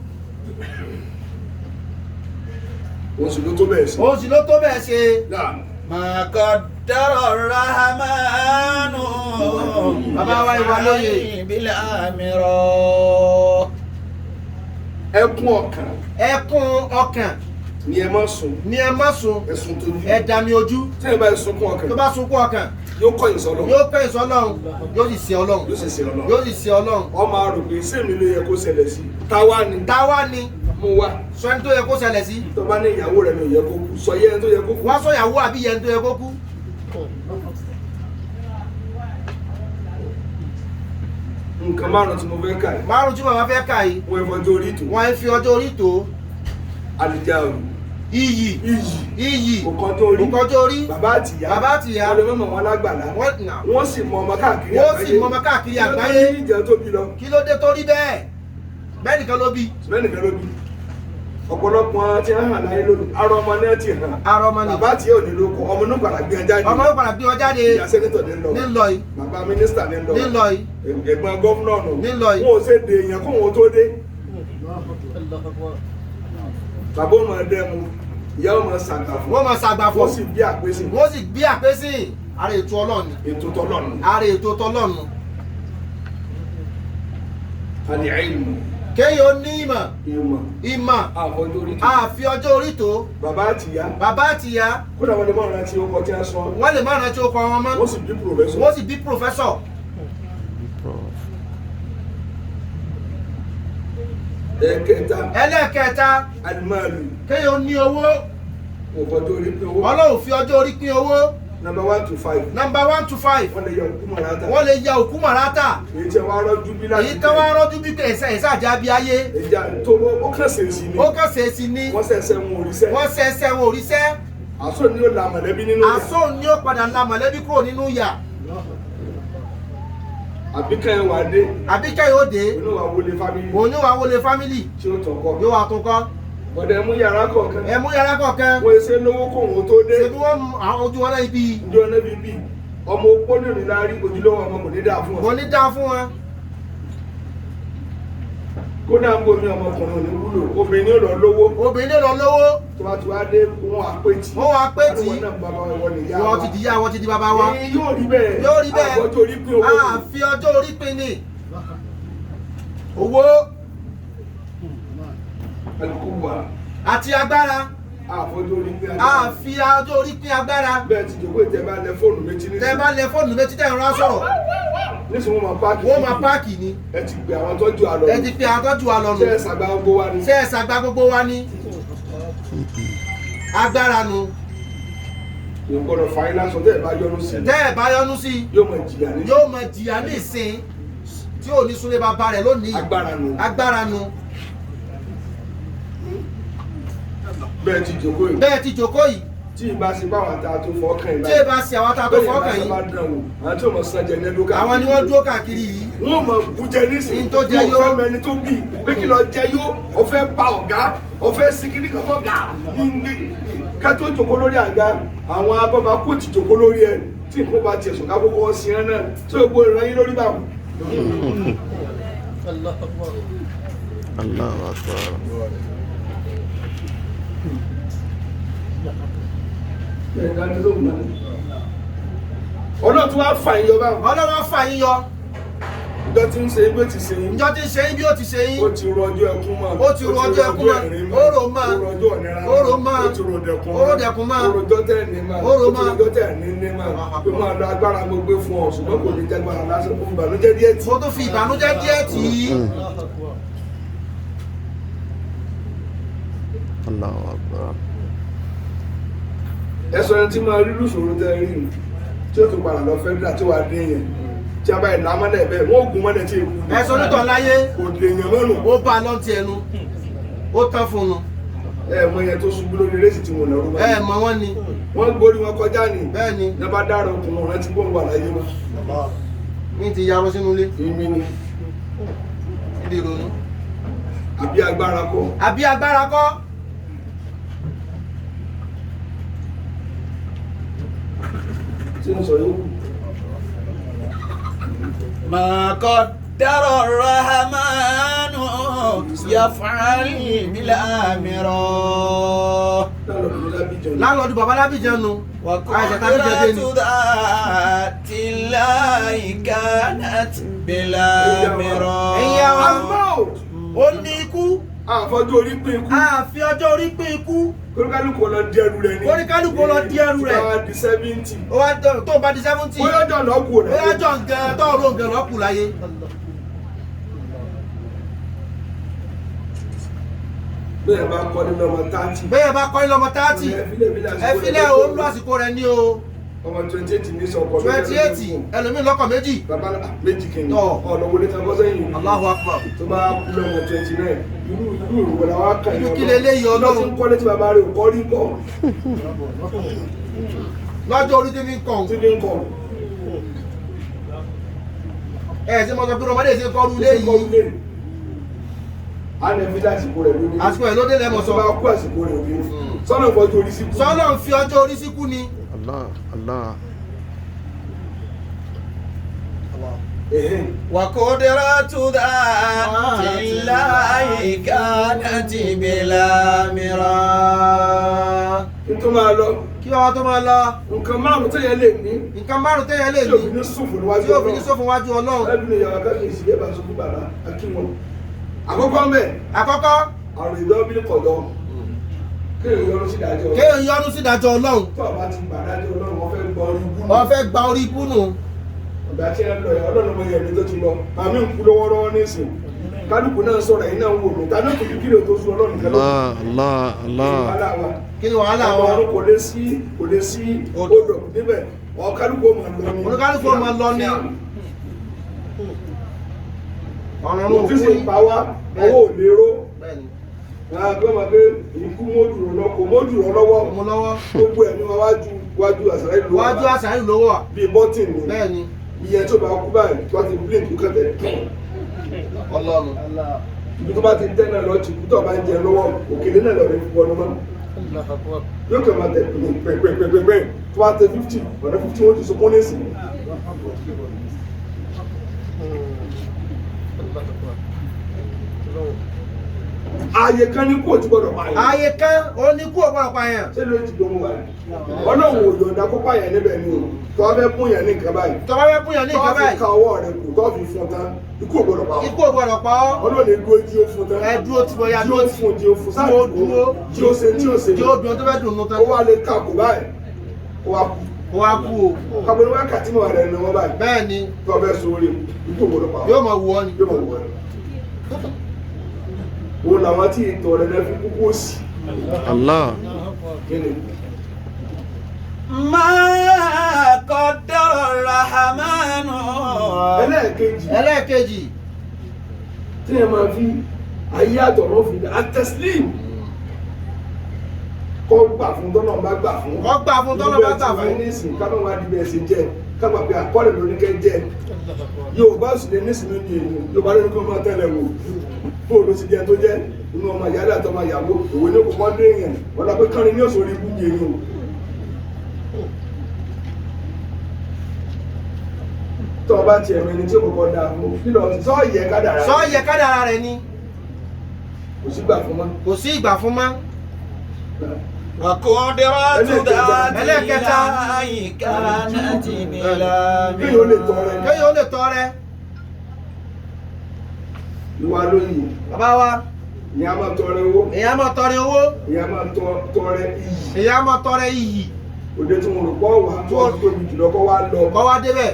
Òun sì ló tó bẹ́ẹ̀ sí. Òun sì ló tó bẹ́ẹ̀ ṣe. Náà. ما قدر الرحمن Bàbá wa ìwà lóye. بلا مراء Ẹkún ọkàn Ẹkún ọkàn ni ẹ má sùn. ni ẹ má sùn. Ẹ̀sùn tó ní. Ẹ dami ojú. Tí ẹ bá sunkún ọkàn Tó bá sunkún ọkàn yóò kọ̀yìn sọ́lọ̀. yóò kẹ́yìn sọ́lọ́run yóò sì ṣe Ọlọ́run. Yóò sì ṣe Ọlọ́run. Yóò sì ṣe Ọlọ́run. Ọmọ àròpé sèmi ló yẹ kó ṣẹlẹ̀ sí. Táwa ni. Táwa ni Mú wá. sọ ẹni tó yẹ kó ṣẹlẹ̀ sí. Tó bá ní ìyàwó rẹ̀ ni ò yẹ kó kú. Sọ yẹ ẹni tó yẹ kó kú. Wọ́n sọ ìyàwó àbí yẹn tó yẹ kó kú. Nǹkan márùn-ún tí mo fẹ́ kà yìí. Márùn tí bàbá fẹ́ kà yìí. Wọ́n ìfọjọ́ orí tó. Wọ́n fi ọjọ́ orí tó. Àlìjá òru. Iyì. Iyì. Iyì. Kò kọjọ́ orí. Kò kọjọ́ orí. Bàbá àtìyá. Bàbá àtìyá. Wọ́n lè mọ̀mọ́ wọn lágbàlá. Wọ́n nà. Wọ́n sì mọ ọmọ káàkiri Wọ́n sì mọ ọmọ káàkiri àgbáyé. Kí ló dé ìjẹun tó bí lọ? Kí ló dé tó rí bẹ́ẹ̀? Bẹ́ẹ̀ nìkan ló bí. Bẹ́ẹ̀ nìkan ló bí. Ọ̀pọ̀lọpọ̀ tí wọ́n hàn láyé lónìí. Arọ ọmọ náà ti hàn. Arọ ọmọ ni. Bàbá àtìyá ò ní lóko. Ọmọ náà padà gbé ẹ jáde. Ọmọ yóò padà gbé wọn jáde. Ìyá sẹ́nitọ̀ ní lọ. Ní lọ yìí. Bàbá mínísítà ní lọ. Ní lọ yìí. Ẹ̀gbọ́n gọ́fúnà nù. Ní lọ yìí. Wọn ò ṣe dè èèyàn kó wọn tó dé. Bàbá ò máa dẹ́mu. Ìyá ò máa ṣàgbàfọ̀. Wọ́n máa ṣàgbàfọ̀. Wọ́n sì bí àpèsè. Wọ́n sì gbé àpésìn. Ara ètò Ọlọ́run ni. Ètò tọ́lọ́run. Ara ètò tọlọ́run. Al-ilmu. Kéèyàn ó ní ìmọ̀. Ìmọ̀. Ìmọ̀. Àfọjú orí tó. Àfi ọjọ́ orí tó. Bàbá àtìyá. Bàbá àtìyá. Kódà wọn lè má rántí ọkọ tí a sọ. Wọ́n lè má rántí orúkọ wọn mọ́. Wọ́n sì bí pòfẹ́sọ̀. Wọ́n sì bí pòfẹ́sọ̀. Ẹ̀kẹta. Ẹlẹ́ẹ̀kẹta. Al-malu. Kéèyàn ó ní owó. Òfọjú orí pín owó. Ọlọ́run fi ọjọ́ orí pín owó. Number 1 to 5. Number 1 to 5. Wọ́n lè yọ òkú mọ̀láta. Wọ́n lè ya òkú mọ̀láta. Èyí tí wọ́n rọ́jú bí láti. Èyí tí wọ́n rọ́jú bí ẹ̀sẹ̀ ẹ̀sẹ̀ àjà bí ayé. Ìjà tó ó kàn ṣèṣì ni. Ó kàn ṣèṣì ni. Wọ́n ṣẹ̀ṣẹ̀ wọn òrìṣẹ́. Wọ́n ṣẹ̀ṣẹ̀ wọn òrìṣẹ́. Àsọ ni ó la mọ̀lẹ́bí nínú ìyà. Àsọ ni ó padà la mọ̀lẹ́bí kúrò nínú ìyà. Àbíkẹ́ wà dé. Àbíkẹ́ yóò dé. Òun wà wọlé fámìlì. Òun wà wọlé fámìlì. Tí ó tọkọ. Yóò wà tó kọ́. Ọ̀dẹ̀ mú yàrá kọ̀ọ̀kan. Ẹ mú yàrá kọ̀ọ̀kan. Wọ́n ṣe lówó kó òun tó dé. Ṣèbí wọ́n àwọn ojú wọn náà ibi. Ojú wọn náà ibi. Ọmọ opó ní òní láárí ojúlówó ọmọ kò ní dáa fún wọn. Kò ní dáa fún wọn. Kódà ń bomi ọmọkùnrin ò ní wúlò. Obìnrin ò lọ lówó. Obìnrin ò lọ lówó. Tó bá ti wá dé wọn á pé tì. Wọ́n wá pé tì. Wọ́n náà bàbá wọn nìyá wa. Wọ́n ti di yá, wọ́n ti di bàbá wa. Yóò rí bẹ́ẹ̀. Yóò rí bẹ́ẹ̀. Àfọjọ́ orí pín owó. Àfi ọjọ́ orí pín ni. Owó. Alikuwa. Àti agbára. Àfọjọ́ orí pín agbára. Àfi ọjọ́ orí pín agbára. Bẹ́ẹ̀ ti jòkó ìtẹ́ bá lẹ fóònù méjì nísìnyí. Tẹ́ bá lẹ fóònù méjì tẹ́ ń rán sọ̀rọ̀. Nísìnyí wọ́n máa páàkì. Wọ́n máa páàkì ni. Ẹ ti gbé àwọn tọ́jú àlọ́. Ẹ ti pe àwọn tọ́jú àlọ́ nù. Ṣé ẹ ṣàgbà gbogbo wa ni? Ṣé ẹ ṣàgbà gbogbo wa ni? Agbára nu. Yóò gbọ́dọ̀ fa ilá sọ tẹ́ ẹ bá yọnu sí. Tẹ́ ẹ bá yọnu sí. Yóò máa jìyà ní. Yóò máa jìyà ní ìsìn tí ò ní súnlé bàbá rẹ̀ lónìí. Agbára nu. Agbára nu. Bẹ́ẹ̀ ti jòkó yìí. Bẹ́ẹ̀ ti jòkó yìí. Tí ìbá ṣe báwọn ata tó fọ́ọ̀kàn yìí. Tí ìbá ṣe àwọn ata tó fọ́ọ̀kàn yìí. Àwọn tí ò mọ̀ sàn jẹ ní ẹdún káàkiri. Àwọn ni wọ́n dúró káàkiri yìí. Wọ́n mọ̀ bú jẹ nísìnyí. Ní tó jẹ yó. Wọ́n fẹ́ mẹni tó bì. Pé kí lọ jẹ yó, ó fẹ́ pa ọ̀gá, ó fẹ́ sikiri kan fọ́gà. Ká tó jòkó lórí àga, àwọn abọ́ba kò ti jòkó lórí ẹ̀. Tí nǹkan bá tiẹ̀ sùn ká kókó sí ẹ náà. Tí o gbọ́ ìran yín lórí báwọn. Allahu Akbar. Ọlọ́run tí wàá fà yín yọ báwọn. Ọlọ́run fà yín yọ. Ìjọ tí ń ṣe bí ó ti ṣe yín. Ìjọ tí ń ṣe yín bí ó ti ṣe yín. Ó ti ro ọjọ́ ẹkún mọ́. Ó ti ro ọjọ́ ẹkún mọ́. Ó rò mọ́. Ó ro ọjọ́ ìnira Ó rò mọ́. Ó ti ro dẹkùn Ó rò dẹkùn mọ́. Ó ro ọjọ́ tẹ̀ ní mọ́. Ó rò mọ́. Ó ti ro ọjọ́ tẹ̀ ní ní mọ́. Pé máa lọ agbára mo gbé fún ọ ṣùgbọ́n kò ní jẹ́ agbára lásán fún ìbànújẹ́ díẹ̀ tì. Mo tún fi ìbànújẹ́ díẹ̀ tì í. Allahu Akbar. Ẹ sọ ẹni tí máa rí lùsòrò tẹ rí ni tí ó tún padà lọ fẹ́ tí wàá dé yẹn tí a bá yẹn lámọ́lẹ̀ bẹ́ẹ̀ wọ́n gún mọ́lẹ̀ tí èkú. Ẹ sọ nítọ̀ láyé. Kò lè yàn mọ́nù. Ó bá a lọ́n ti ẹnu. Ó tán fún un. Ẹ mọ yẹn tó ṣubú lórí résì tí wọn lọ́rùn. Ẹ mọ wọn ni. Wọ́n gbórí wọn kọjá ni. Bẹ́ẹ̀ ni. Ní bá dára okùn wọn rántí bóun wà láyé wọn. Mi ti yarọ sínú ilé. Ìmí ni. Ibi ìrònú. Àbí agbára kọ́. Àbí agbára kọ́. Tí ń sọ yóò kù. ما قدر الرحمن يفعل بالآمر. Láńlọ́ọ̀dù bàbá lábìjẹ́ nu. Àìsàn tábìjẹ́ dé ni. وقدرة ذات الله كانت بلا مراء. Ẹ̀yin àwọn ó ní ikú. Àfọjú orí pín ikú. Àfi ọjọ́ orí pín ikú. Kóríkálùkù lọ di ẹrù rẹ̀ ni. Kóríkálùkù lọ di ẹrù rẹ̀. Tó bá di 70. Ó wá tó bá di 70. Bóyá ọjọ́ lọ kù rẹ̀. Bóyá ọjọ́ nǹkan tó rò nǹkan lọ kù láyé. Bẹ́ẹ̀ bá kọ́ nínú ọmọ 30. Bẹ́ẹ̀ bá kọ́ nínú ọmọ 30. Ẹ filẹ̀ o ń lo àsìkò rẹ̀ ní o. Ọmọ 28 ní sọ̀kọ̀. 28 ẹlòmíì lọ́kọ̀ méjì. Bàbá méjì kìíní. Tọ́. Ọ̀nà wọlé tán bọ́ sẹ́yìn. Allahu Akbar. Tó bá kú lọ́mọ 29. Irú ìrù wọlé wa kàn yín. Irú kí leléyìí Ọlọ́run. Lọ́sí ń kọ́lé tí bàbá rẹ̀ ò kọ́ rí kọ́. Lọ́jọ́ orí tí fi ń kọ̀. Tí fi ń kọ̀. Ẹ ṣe mọ sọ pé ọmọdé ṣe kọ́ rú lé yìí. A nà fi lásìkò rẹ̀ lóde. Àsìkò rẹ̀ lóde lẹ́mọ̀ sọ. Tó bá kú àsìkò rẹ̀ òde. Sọ́nà ìfọ̀jú orí síkú. Sọ́nà ń fi ọjọ́ orí síkú ni. Allah Allah. وقدرة ذات الله كانت بلا مراء. Kí tó máa lọ. Kí bàbá tó máa lọ. Nǹkan Nǹkan márùn-ún téèyàn lè ní Nǹkan márùn téèyàn lè tí ní òfin ní sùn fún níwájú tí òfin ní sófin wájú Ọlọ́run. Ẹbí ni ìyàwó kábíyèsí ẹ bá sọ fún bàbá akínwọn. Àkọ́kọ́ mẹ́ Àkọ́kọ́, àrùn ìdánwò kọ̀dọ̀ kéèyàn yọrù sí ìdájọ́ Ọlọ́run. kéèyàn yọ́nú sí ìdájọ́ Ọlọ́run. Tó o bá ti gbà dájọ́ Ọlọ́run, wọ́n fẹ́ gbọ́ orí ibú nù. Wọ́n fẹ́ gba orí ibú nù. Ọ̀gá tí ẹ ń lọ yẹn, Ọlọ́run mọ iye ẹ̀mí tó ti lọ. Àmì ń kú lọ́wọ́rọ́wọ́ nísìn. Kálukú náà sọ̀rọ̀ ẹ̀yin náà ń wò mí. Ta ló kù kí lè tó sún Ọlọ́run kan lọ? Allah Allah Allah. Wàhálà wa. Kí ni wàhálà Ọmọ wa? ọ̀run kò lè sí kò lè sí Odò. odò níbẹ̀. Ọ̀ kálukú ó máa lọ ní. Oníkálukú ó máa lọ ní. Ọ̀run Mo òkú fi sì ní. pa wá, owó ò lérò. Bẹ́ẹ̀ni. Àgbẹ̀ máa gbé ikú mójúrò lọ kò mójúrò lọ́wọ́. Mo lọ́wọ́. Gbogbo ẹ̀mí wa wájú wájú àṣàrà ìlú wa. Wájú àṣà ìlú lówó wà. Bíi bọ́tìn ni. Bẹ́ẹ̀ni. Iye tó bá kú báyìí tó bá ti blink kẹtẹ. Ọlọ́run. Ibi tó bá ti tẹ́ náà lọ ti kú tó bá ń jẹ lọ́wọ́ òkèlè náà lọ rí wọnú mọ́. Yóò kẹ́ máa tẹ pẹ̀pẹ̀pẹ̀pẹ̀ tó bá tẹ 50 ọ̀nà 50 wọ́n ti sunkún nísìn. Ààyè kan ní kú ò ti gbọ́dọ̀ pààyàn. Ààyè kan ó ní kú ọ̀pọ̀lọpọ̀ pààyàn. Ṣé ló ti gbọ́mú wa? Ọlọ́run ò yọ̀ǹda kó pààyàn níbẹ̀ ni o. Tó bá fẹ́ bún yàn ní nǹkan báyìí. Tọ́ba fẹ́ búyàn ní Tó nǹkan bá fi báyìí. ka ọwọ́ rẹ̀ kù tó fi fún tán ikú ò gbọ́dọ̀ pa ọ́. Ikú ò gbọ́dọ̀ pa ọ́. Ọlọ́run ní dúró jí ó fún tán. Ẹ dúró tí mo ya Jí ó dúró tí. fún jí ó fún sáà Dúró dúró. jí ó ṣe tí ó ṣe. Tí ó dùn tó fẹ́ dùn nù tán. Ó wá lè kà kó báyìí. Ó wá kú. Ó wá kú o. Kàbọ̀ ní wákàtí mọ̀ rẹ̀ ni wọ́n báyìí. Bẹ́ẹ̀ni. Tó bẹ́ sórí ikú ò gbọ́dọ̀ pa ọ́. Yóò máa wù ọ́ ni. Yóò máa wù ọ́ ni. Òun làwọn tí ìtọ̀ rẹ̀ náà fi kúkú òsì. Allah. Kí ni? ما قدر الرحمن Ẹlẹ́ẹ̀kejì Ẹlẹ́ẹ̀kejì. tí ẹ máa fi ayé àtọ̀rọ̀ fi dá àtẹ̀sílìm kọ́ gbà fún tọ́nà bá gbà fún. Kọ́ gbà fún tọ́nà bá gbà fún. Ní ìsìn kábọ̀ wá di bẹ́ẹ̀ ṣe jẹ́ kábà pé àkọọ́lẹ̀ lórí kẹ́ jẹ́ Yorùbá sì lè nísìnyí ní èyí Yorùbá lórí kó máa tẹ́lẹ̀ wò bóòlù sì jẹ́ tó jẹ́ inú ọmọ ìyáálé àtọmọ ìyàwó òwe ní kókó dé èèyàn wọ́n lọ pé kánrin ní òṣòro ikú ní èyí o. Tọ́ ọ bá tiẹ̀ mẹ́ni tí ó kọ́kọ́ dáa fún kí lọ sọ́ọ̀yẹ kádàrá Sọ yẹ kádàrá rẹ̀ ni. kò sígbà fún mọ́. Kò sí ìgbà fún mọ́. وقدرات ذات Ẹlẹ́ẹ̀kẹta. الله كانت بلا Kéèyàn ó lè tọrẹ Kéèyàn ó lè tọrẹ. ìwà lóyìn Bàbá wa, ìyá máa tọrẹ owó èèyàn máa tọrẹ owó. ìyá máa tọrẹ iyì Èèyàn máa tọrẹ iyì. òde tí mo rò pọ̀ wà tó tóbi jùlọ kọ́ wá lọ Kọ́ wá débẹ̀.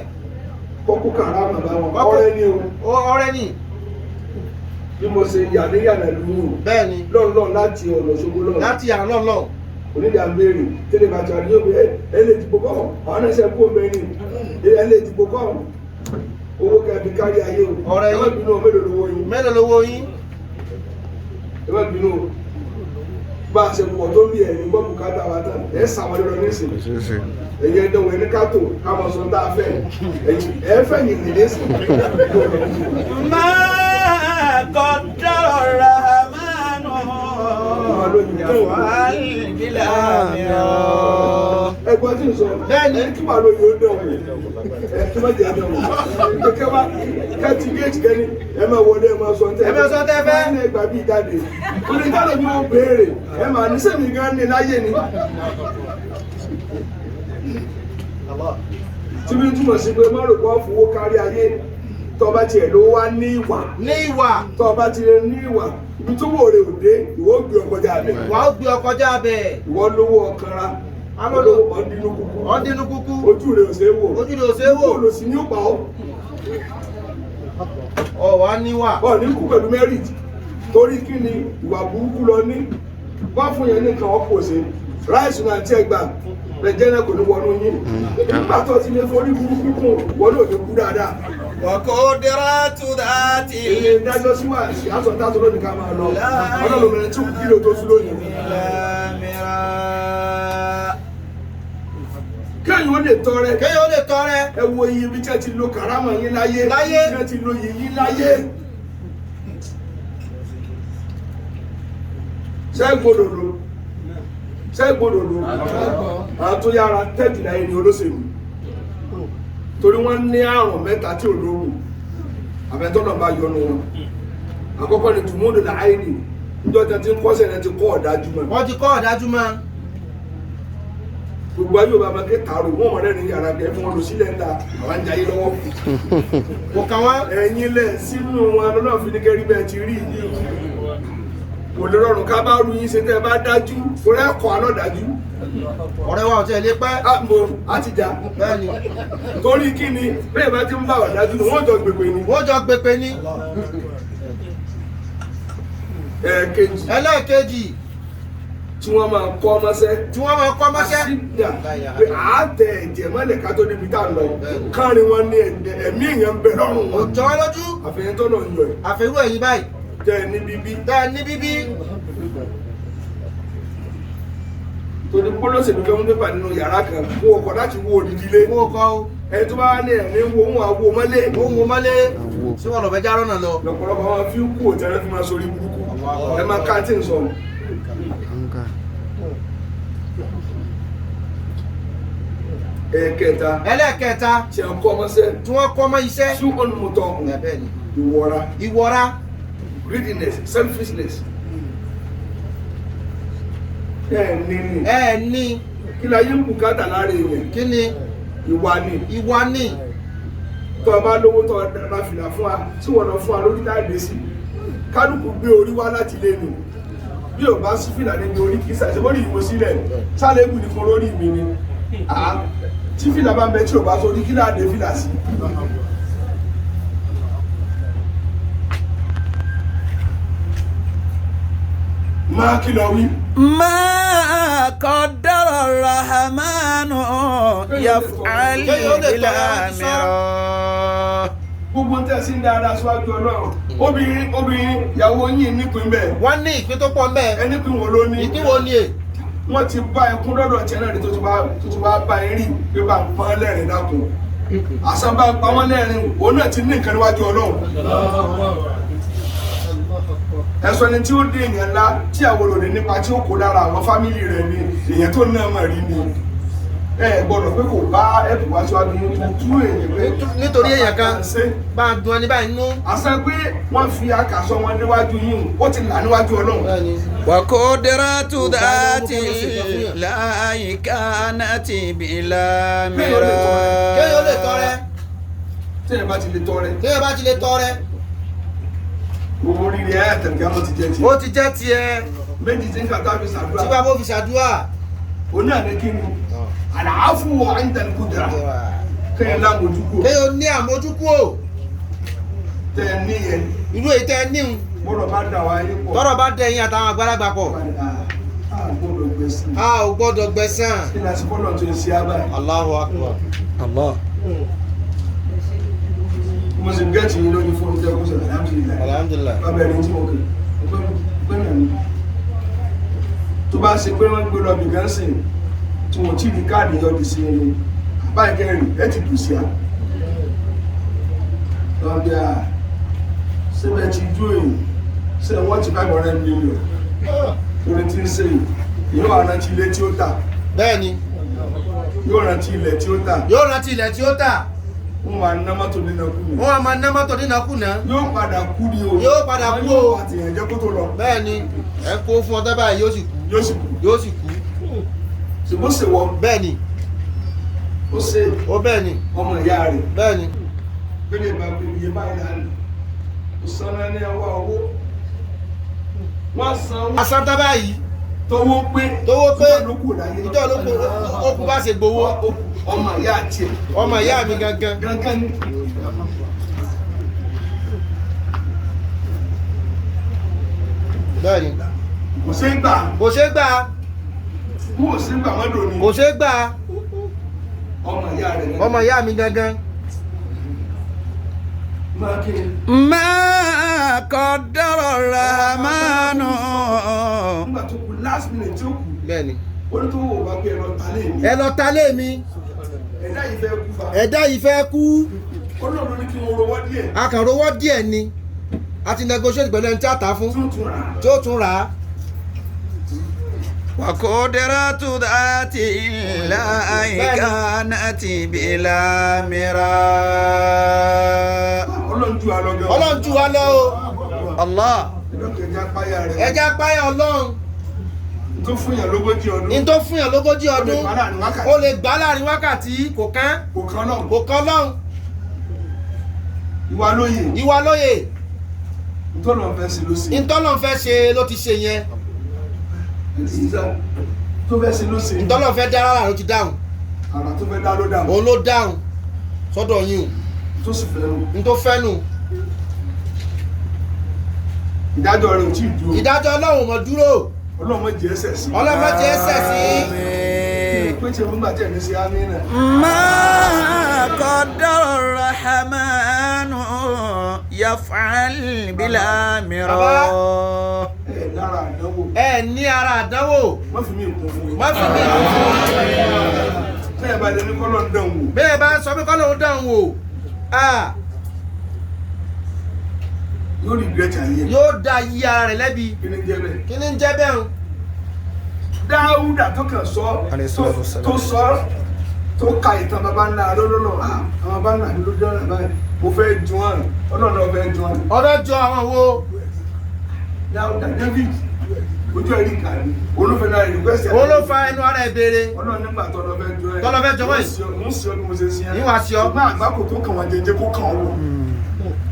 kọ́kú kàrá bàbá wọn Kọ́kú- ọrẹ ni o Ọrẹ ni. bí mo ṣe yà ní yànà lóyún Bẹ́ẹ̀ni. lọ́nlọ́n láti ọ̀nà Òṣogbo lọ́nà Láti yàrá lọ́nà. onídìí àbẹ̀rẹ̀ tẹ́lẹ̀ bàtà ni yóò bẹ ẹ lè dìbò kọ́ àwọn náà ṣe kú ọmọ ẹni ẹ lè dìbò kọ́ owó kẹfì kárí ayé o Ọ̀rẹ́ ẹ má yín. bínú o mélòó lówó yín Mélòó lówó yín? ẹ má bínú o bá a ṣe pọ̀ tó ń bí ẹ̀yìn gbọ́ bùkátà wa tán ẹ sàwọn lọ nísìn Kò ṣeé ṣe. ẹ̀yin ẹ̀dánwò ẹni ká tó ká mọ̀ sọ tá a fẹ́ ẹ̀yin ẹ̀ fẹ́ yìí nìyẹn sìn. ما قدر الرحمن يفعل بلا مراء Ẹ̀gbọ́n tí ń sọ Bẹ́ẹ̀ni. ẹni kí wàá lóye ó dánwò ẹ kí má jẹ dánwò kẹkẹ wa kẹtì géètì kẹni ẹ máa wọlé ẹ máa sọ ntẹ Ẹ máa sọ ntẹ́ fẹ́. ẹ máa gbà bí jáde onídàlọ́ ni wọ́n béèrè ẹ máa ní sẹ́mi gan ni láyé ni tí bí túmọ̀ sí pé má rò pé wọ́n fowó kárí ayé tọ́ba tiẹ̀ ló wá ní ìwà Ní ìwà. tọ́ba tiẹ̀ ní ìwà ibi tó wò rè òde ìwọ gbé ọkọjá bẹ̀ Wà ó gbé ọkọ̀ já bẹ̀. ìwọ lówó ọkànra Alólò- ọdínú kúkú Ọdínú kúkú. ojú rẹ̀ ò ṣe é wò Ojú rẹ̀ ò ṣe é wò. olùsí ní ó pa ọ́ Ọ̀wá níwà. ọ̀ ní kú pẹ̀lú merit torí kí ni ìwà burúkú lọ ní wọ́n fún yẹn ní nǹkan ọ̀pọ̀ ṣe ráìsì náà tí ẹ gbà rẹ̀jẹ̀ náà kò ní wọnú yín nígbà tó ti lè forí burúkú kún wọnú òde kú dáadáa وقدرات ذات èyí dájọ́ sí wà sí aṣọ táṣọ lónìí ká máa lọ ọlọ́run mẹ́rin tí kú kílò tó sún lónìí بلا مراء kéèyàn ó lè tọrẹ Kéèyàn ó lè tọrẹ. ẹ wo iye ibi tí ẹ ti lo kàrámà yín láyé Láyé. tí ẹ ti lo yìí yín láyé ṣẹ́gun òdòdó ṣẹ́gun òdòdó àwọn tó yára tẹ́jìlá ẹni olóṣèlú torí wọ́n ní àrùn mẹ́ta tí ò lóògùn àfẹ́tọ́nà bá yọnu wọn àkọ́kọ́ ni tùmúdù láàyè níjọ́ tí wọ́n ti ń kọ́sẹ̀ rẹ ti kọ́ ọ̀dájú mọ́ Wọ́n ti kọ́ ọ̀dájú mọ́. Gbogbo ayé òbá máa ké tààrò wọ́n mọ̀ rẹ́rìn yàrá gẹ̀ fún wọn lọ sílẹ̀ ń ta àwọn ń jayé lọ́wọ́. Kò kàn wọ́n. Ẹ̀yin lẹ̀ sínú wọn lọ́nà fi ní kẹ́rí bẹ́ẹ̀ ti rí yìí. Kò lè rọrùn ká bá rú yín ṣe tẹ́ ẹ bá dájú, torí ẹ̀kọ́ alọ́dájú. Ọ̀rẹ́ wa ò tiẹ̀ lè pẹ́. Á mo á ti jà. Bẹ́ẹ̀ni. Torí kí ni bẹ́ẹ̀ bá ti ń bá ọ̀dájú ni wọ́n jọ gbègbè ni. Wọ́n jọ gbèpè ní. Ẹ̀ẹ̀kejì Ẹlẹ́ẹ̀kejì tí wọ́n máa kọ́ ọmọṣẹ́. tí wọ́n máa kọ́ mọ́ṣẹ́. Àṣìdá pé àátẹ ẹ̀jẹ̀ mọ́lẹ̀ ká tó débi tá a lọ. Káàrin wọn ní ẹ̀mí èèyàn ń bẹ lọ́rùn Kò wọn. jọ wọ́n lójú. Àfihàn tó lọ ń yọ ẹ̀. Àfẹ́rú ẹ̀yìn báyìí. Tẹ́ ẹ ní bíbí. Tẹ́ ẹ ní bíbí. Torí pólọ́sèlú kan ń pépà nínú yàrá kan. Wọn ò kọ̀ láti wo òdìdí ilé. Mo kọ́ o. Ẹni tó bá ní ẹ̀mí wo wọn àwo mọ́lé. Ó ń wo mọ́lé. Ṣé wọn lọ fẹ́ já rọ́nà lọ? Lọ́pọ̀lọpọ̀ wọn fi ń kú òtẹ́rẹ́ fi máa sórí burúkú. Ẹ máa ká tí ń sọ. Nǹkan. Ẹ̀ẹ̀kẹta Ẹlẹ́ẹ̀kẹta tí a kọ́ ọmọṣẹ́. tí wọ́n kọ́ mọ́ iṣẹ́. Sú ọ̀nùmọ̀tọ̀ Bẹ́ẹ̀ni. ìwọra. Ìwọra. Greediness, selfishness. Ẹ ní ní. Ẹ ní. Kí la yé ń bùkátà lára èèyàn? Kí ni? Ìwà ni. Ìwà ni. Tó o bá lówó tó o ra fìlà fún wa, tí wọ́n lọ fún wa lórí táàdé sí. Kálukú gbé orí wá láti ilé nù. Bí o bá sí fìlà níbi orí kì í ṣàṣẹ lórí ìwò sílẹ̀. Sálẹ̀kù ni fún lórí mi ni. Àá tí fìlà bá ń bẹ tí o bá sórí kí láàdé fìlà sí. Máa kí lọ wí. ما قدر الرحمن يفعل بلا مراء. Gbogbo ń tẹ̀sí ń dáadáa síwájú Ọlọ́run. Obìnrin obìnrin ìyàwó yín nípìn bẹ́ẹ̀. Wọ́n ní ìpín tó pọ̀ ńbẹ̀. Ẹni pín wo ló ní? Ìpín wo ni è? Wọ́n ti bá ẹkún lọ́dọ̀ tiẹ̀ náà rí tó ti wá bá ẹ rí pé bá ń pọ́n lẹ́rìn dákun. Àṣà bá ń pa wọ́n lẹ́rìn òun náà ti ní nǹkan níwájú Ọlọ́run. Ẹ̀sọ́ ni tí ó dé èèyàn ńlá tí àwọn olòdì nípa tí ó kó lára àwọn fámìlì rẹ̀ ni èèyàn tó náà mọ̀ rí ni. Ẹ gbọ́dọ̀ pé kò bá ẹ̀bùn wá síwájú yín tó tú èèyàn pé Nítorí èèyàn kan ṣe bá a dun ẹni báyìí nú. àṣà pé wọ́n fi akàsọ wọn níwájú yín ó ti là níwájú Ọlọ́run. Bẹ́ẹ̀ni. وقدرة ذات الله كانت بلا Kéèyàn ó lè tọrẹ. مراء. Tí ẹ bá ti lè tọrẹ Téèyàn bá ti lè tọrẹ. gbogbo oríire ẹ àtẹ̀kẹ́ ọmọ ti jẹ tiẹ̀. Ó ti jẹ́ tiẹ̀. Méjì tí ń kà tábí Tí sàdúrà. bàbá ó fi ṣàdúrà. Òun náà ní kí ni àlàáfù wà ń tẹ̀lé kúdìrà kéèyàn lámójúkú Kéèyàn ní àmójúkúò. tẹ ẹ níyẹn Irú èyí tẹ́ ẹ níhun. gbọ́dọ̀ bá dà wá ayé pọ̀. Tọ́rọ̀ bá dẹ yín àtàwọn àgbàlagbà pọ̀. A gbọ́dọ̀ gbèsè. A ò gbọ́dọ̀ gbẹ̀san. Kí ni àsìkò náà tó ń ṣe ábà yìí? Allahu akbar. Allah. Mo sì gẹ́ẹ̀tì yín lórí fóònù tẹ́ kó sọ̀rọ̀ alhamdulillah. Alhamdulillah. Bàbá ẹni tí mo kè ọgbẹ́ náà ni. Tó bá ṣe pé wọ́n gbé lọ bìkan sìn tí wọ́n ti rí káàdì yọjú sí ẹni báyìí kẹrin ẹ ti dùn sí a. Lọ́bí a síbẹ̀ ti dúró yìí ṣé wọ́n ti 500 million torí tí ń ṣe yìí yóò rántí ilé tí ó tà Bẹ́ẹ̀ni. yóò rántí ilẹ̀ tí ó tà Yóò rántí ilẹ̀ tí ó tà. wọ́n máa ná mọ́tò nínú kú mi. Wọ́n á máa ná mọ́tò nínàkúnà. Yóò padà kú ni o. Yóò padà kú o. Yóò àtìyàn jẹ́ kó tó lọ. Bẹ́ẹ̀ni. Ẹ kó fún ọtọ́ báyìí yóò sì kú. Yóò sì kú. Yóò sì kú. Ṣùgbọ́n ṣe wọ Bẹ́ẹ̀ni. ó ṣe Ó bẹ́ẹ̀ni. ọmọ ìyá rẹ̀. Bẹ́ẹ̀ni. Bẹ́ẹ̀ bá pé iye báyìí lánàá. Ó sanra ní ọwọ́ owó. Wọ́n san owó Asanta báyìí. tówó pé. Tówó pé. Ìjọ ló kù láyé. Ìjọ ló kù ó kú bá ṣe gbowó. Ọmọ ìyá tiẹ̀. Ọmọ ìyá mi gangan. Gangan ni. Bẹ́ẹ̀ni. Kò ṣeé gbà. Kò ṣeé gbà. Kò ṣeé gbà wọ́n dòní. Kò ṣeé gbà. Ọmọ ìyá rẹ̀ gangan. Ọmọ ìyá mi gangan. Máa kí ni. ما قدر الرحمن Nígbà tó kù last minute tí ó kù. Bẹ́ẹ̀ni. Ó ní tó wò bá pé ẹ lọ ta lé mi. Ẹ lọ ta lé mi. Ẹ̀dá yìí fẹ́ kú fa. Ẹ̀dá yìí fẹ́ kú. Ọlọ́run ní kí wọ́n rọwọ́ díẹ̀. A kàn rówó díẹ̀ ni. A ti negotiate pẹ̀lú ẹni tí a tà á fún. Tún tún rà. Tí ó tún rà á. وقدرة ذات الله كانت بلا مراء. Ọlọ́run ju àlọ́ gan. Ọlọ́run jù wá lọ o. الله Ẹ̀dọ́kẹ̀ ẹja páyà rẹ̀. Ẹja páyà Ọlọ́run. Tó fún yàn lógójì ọdún. Ní tó fún yàn lógójì ọdún, Ó ó lè lè gbà láàrin wákàtí kò kán. Kò kán náà. Kò kán lọ́hùn. Ìwà lóye. Ìwà lóye. Ntọ́nà fẹ́ ṣe ló ṣe. Ntọ́lọ́n fẹ́ ṣe ló ti ṣe yẹn. Tó fẹ́ ṣe ló ṣe. Ntọ́lọ́n fẹ́ dá rárá ló ti dáhùn. Àrà tó fẹ́ dá ló dáhùn. Òun ló dáhùn sọ́dọ̀ yín o. Tó sì fẹ́ nù. N tó fẹ́ nù. Ìdájọ́ rẹ̀ ò tí ì dúró. Ìdájọ́ Ọlọ́run mọ̀ dúró. Ọlọ́run má jẹ́ ẹsẹ̀ sí. Ọlọ́run má jẹ́ ẹsẹ̀ sí. Pé tí mo gbà tẹ̀ ní sí Amínà. ما قدر الرحمن يفعل بلا مراء. Ẹ lára àdánwò. Ẹ ní ara àdánwò. Má fi mí kún fún yín. Má fi mí kún fún yín. Bẹ́ẹ̀ bá lè ní kọ́lọ́ ń dán wò. Bẹ́ẹ̀ bá sọ pé kọ́lọ́run dán wò, Yóò regret ayé. yóò da yí ara rẹ̀ lẹ́bi. Kí ni jẹ́ bẹ́ẹ̀? Kí ni ń jẹ́ bẹ́ẹ̀ o? Dáúdà tó kàn sọ tó sọ tó ka ìtàn bàbá ńlá lọ́lọ́lọ́, àwọn bàbá ńlá ló dára báyìí, mo fẹ́ jù wọn, Ọlọ́run náà fẹ́ jù wọn. Ọbẹ̀ jọ àwọn wo? Dáúdà, David, ojú ẹ̀rí kà ní olúfẹ́ náà request. Òun ló fa ẹnu ara ẹ̀ béèrè. Ọlọ́run nígbà tó lọ fẹ́ jọ ẹ. Tọ́lọ fẹ́ jọ wọ́n yìí. Mo ń ṣe ọ bí mo ṣe ṣe ẹ. Ìwà ṣe ọ. Ṣùgbọ́n àgbákò tó kàn wá jẹjẹ kó kàn ọ́ wò.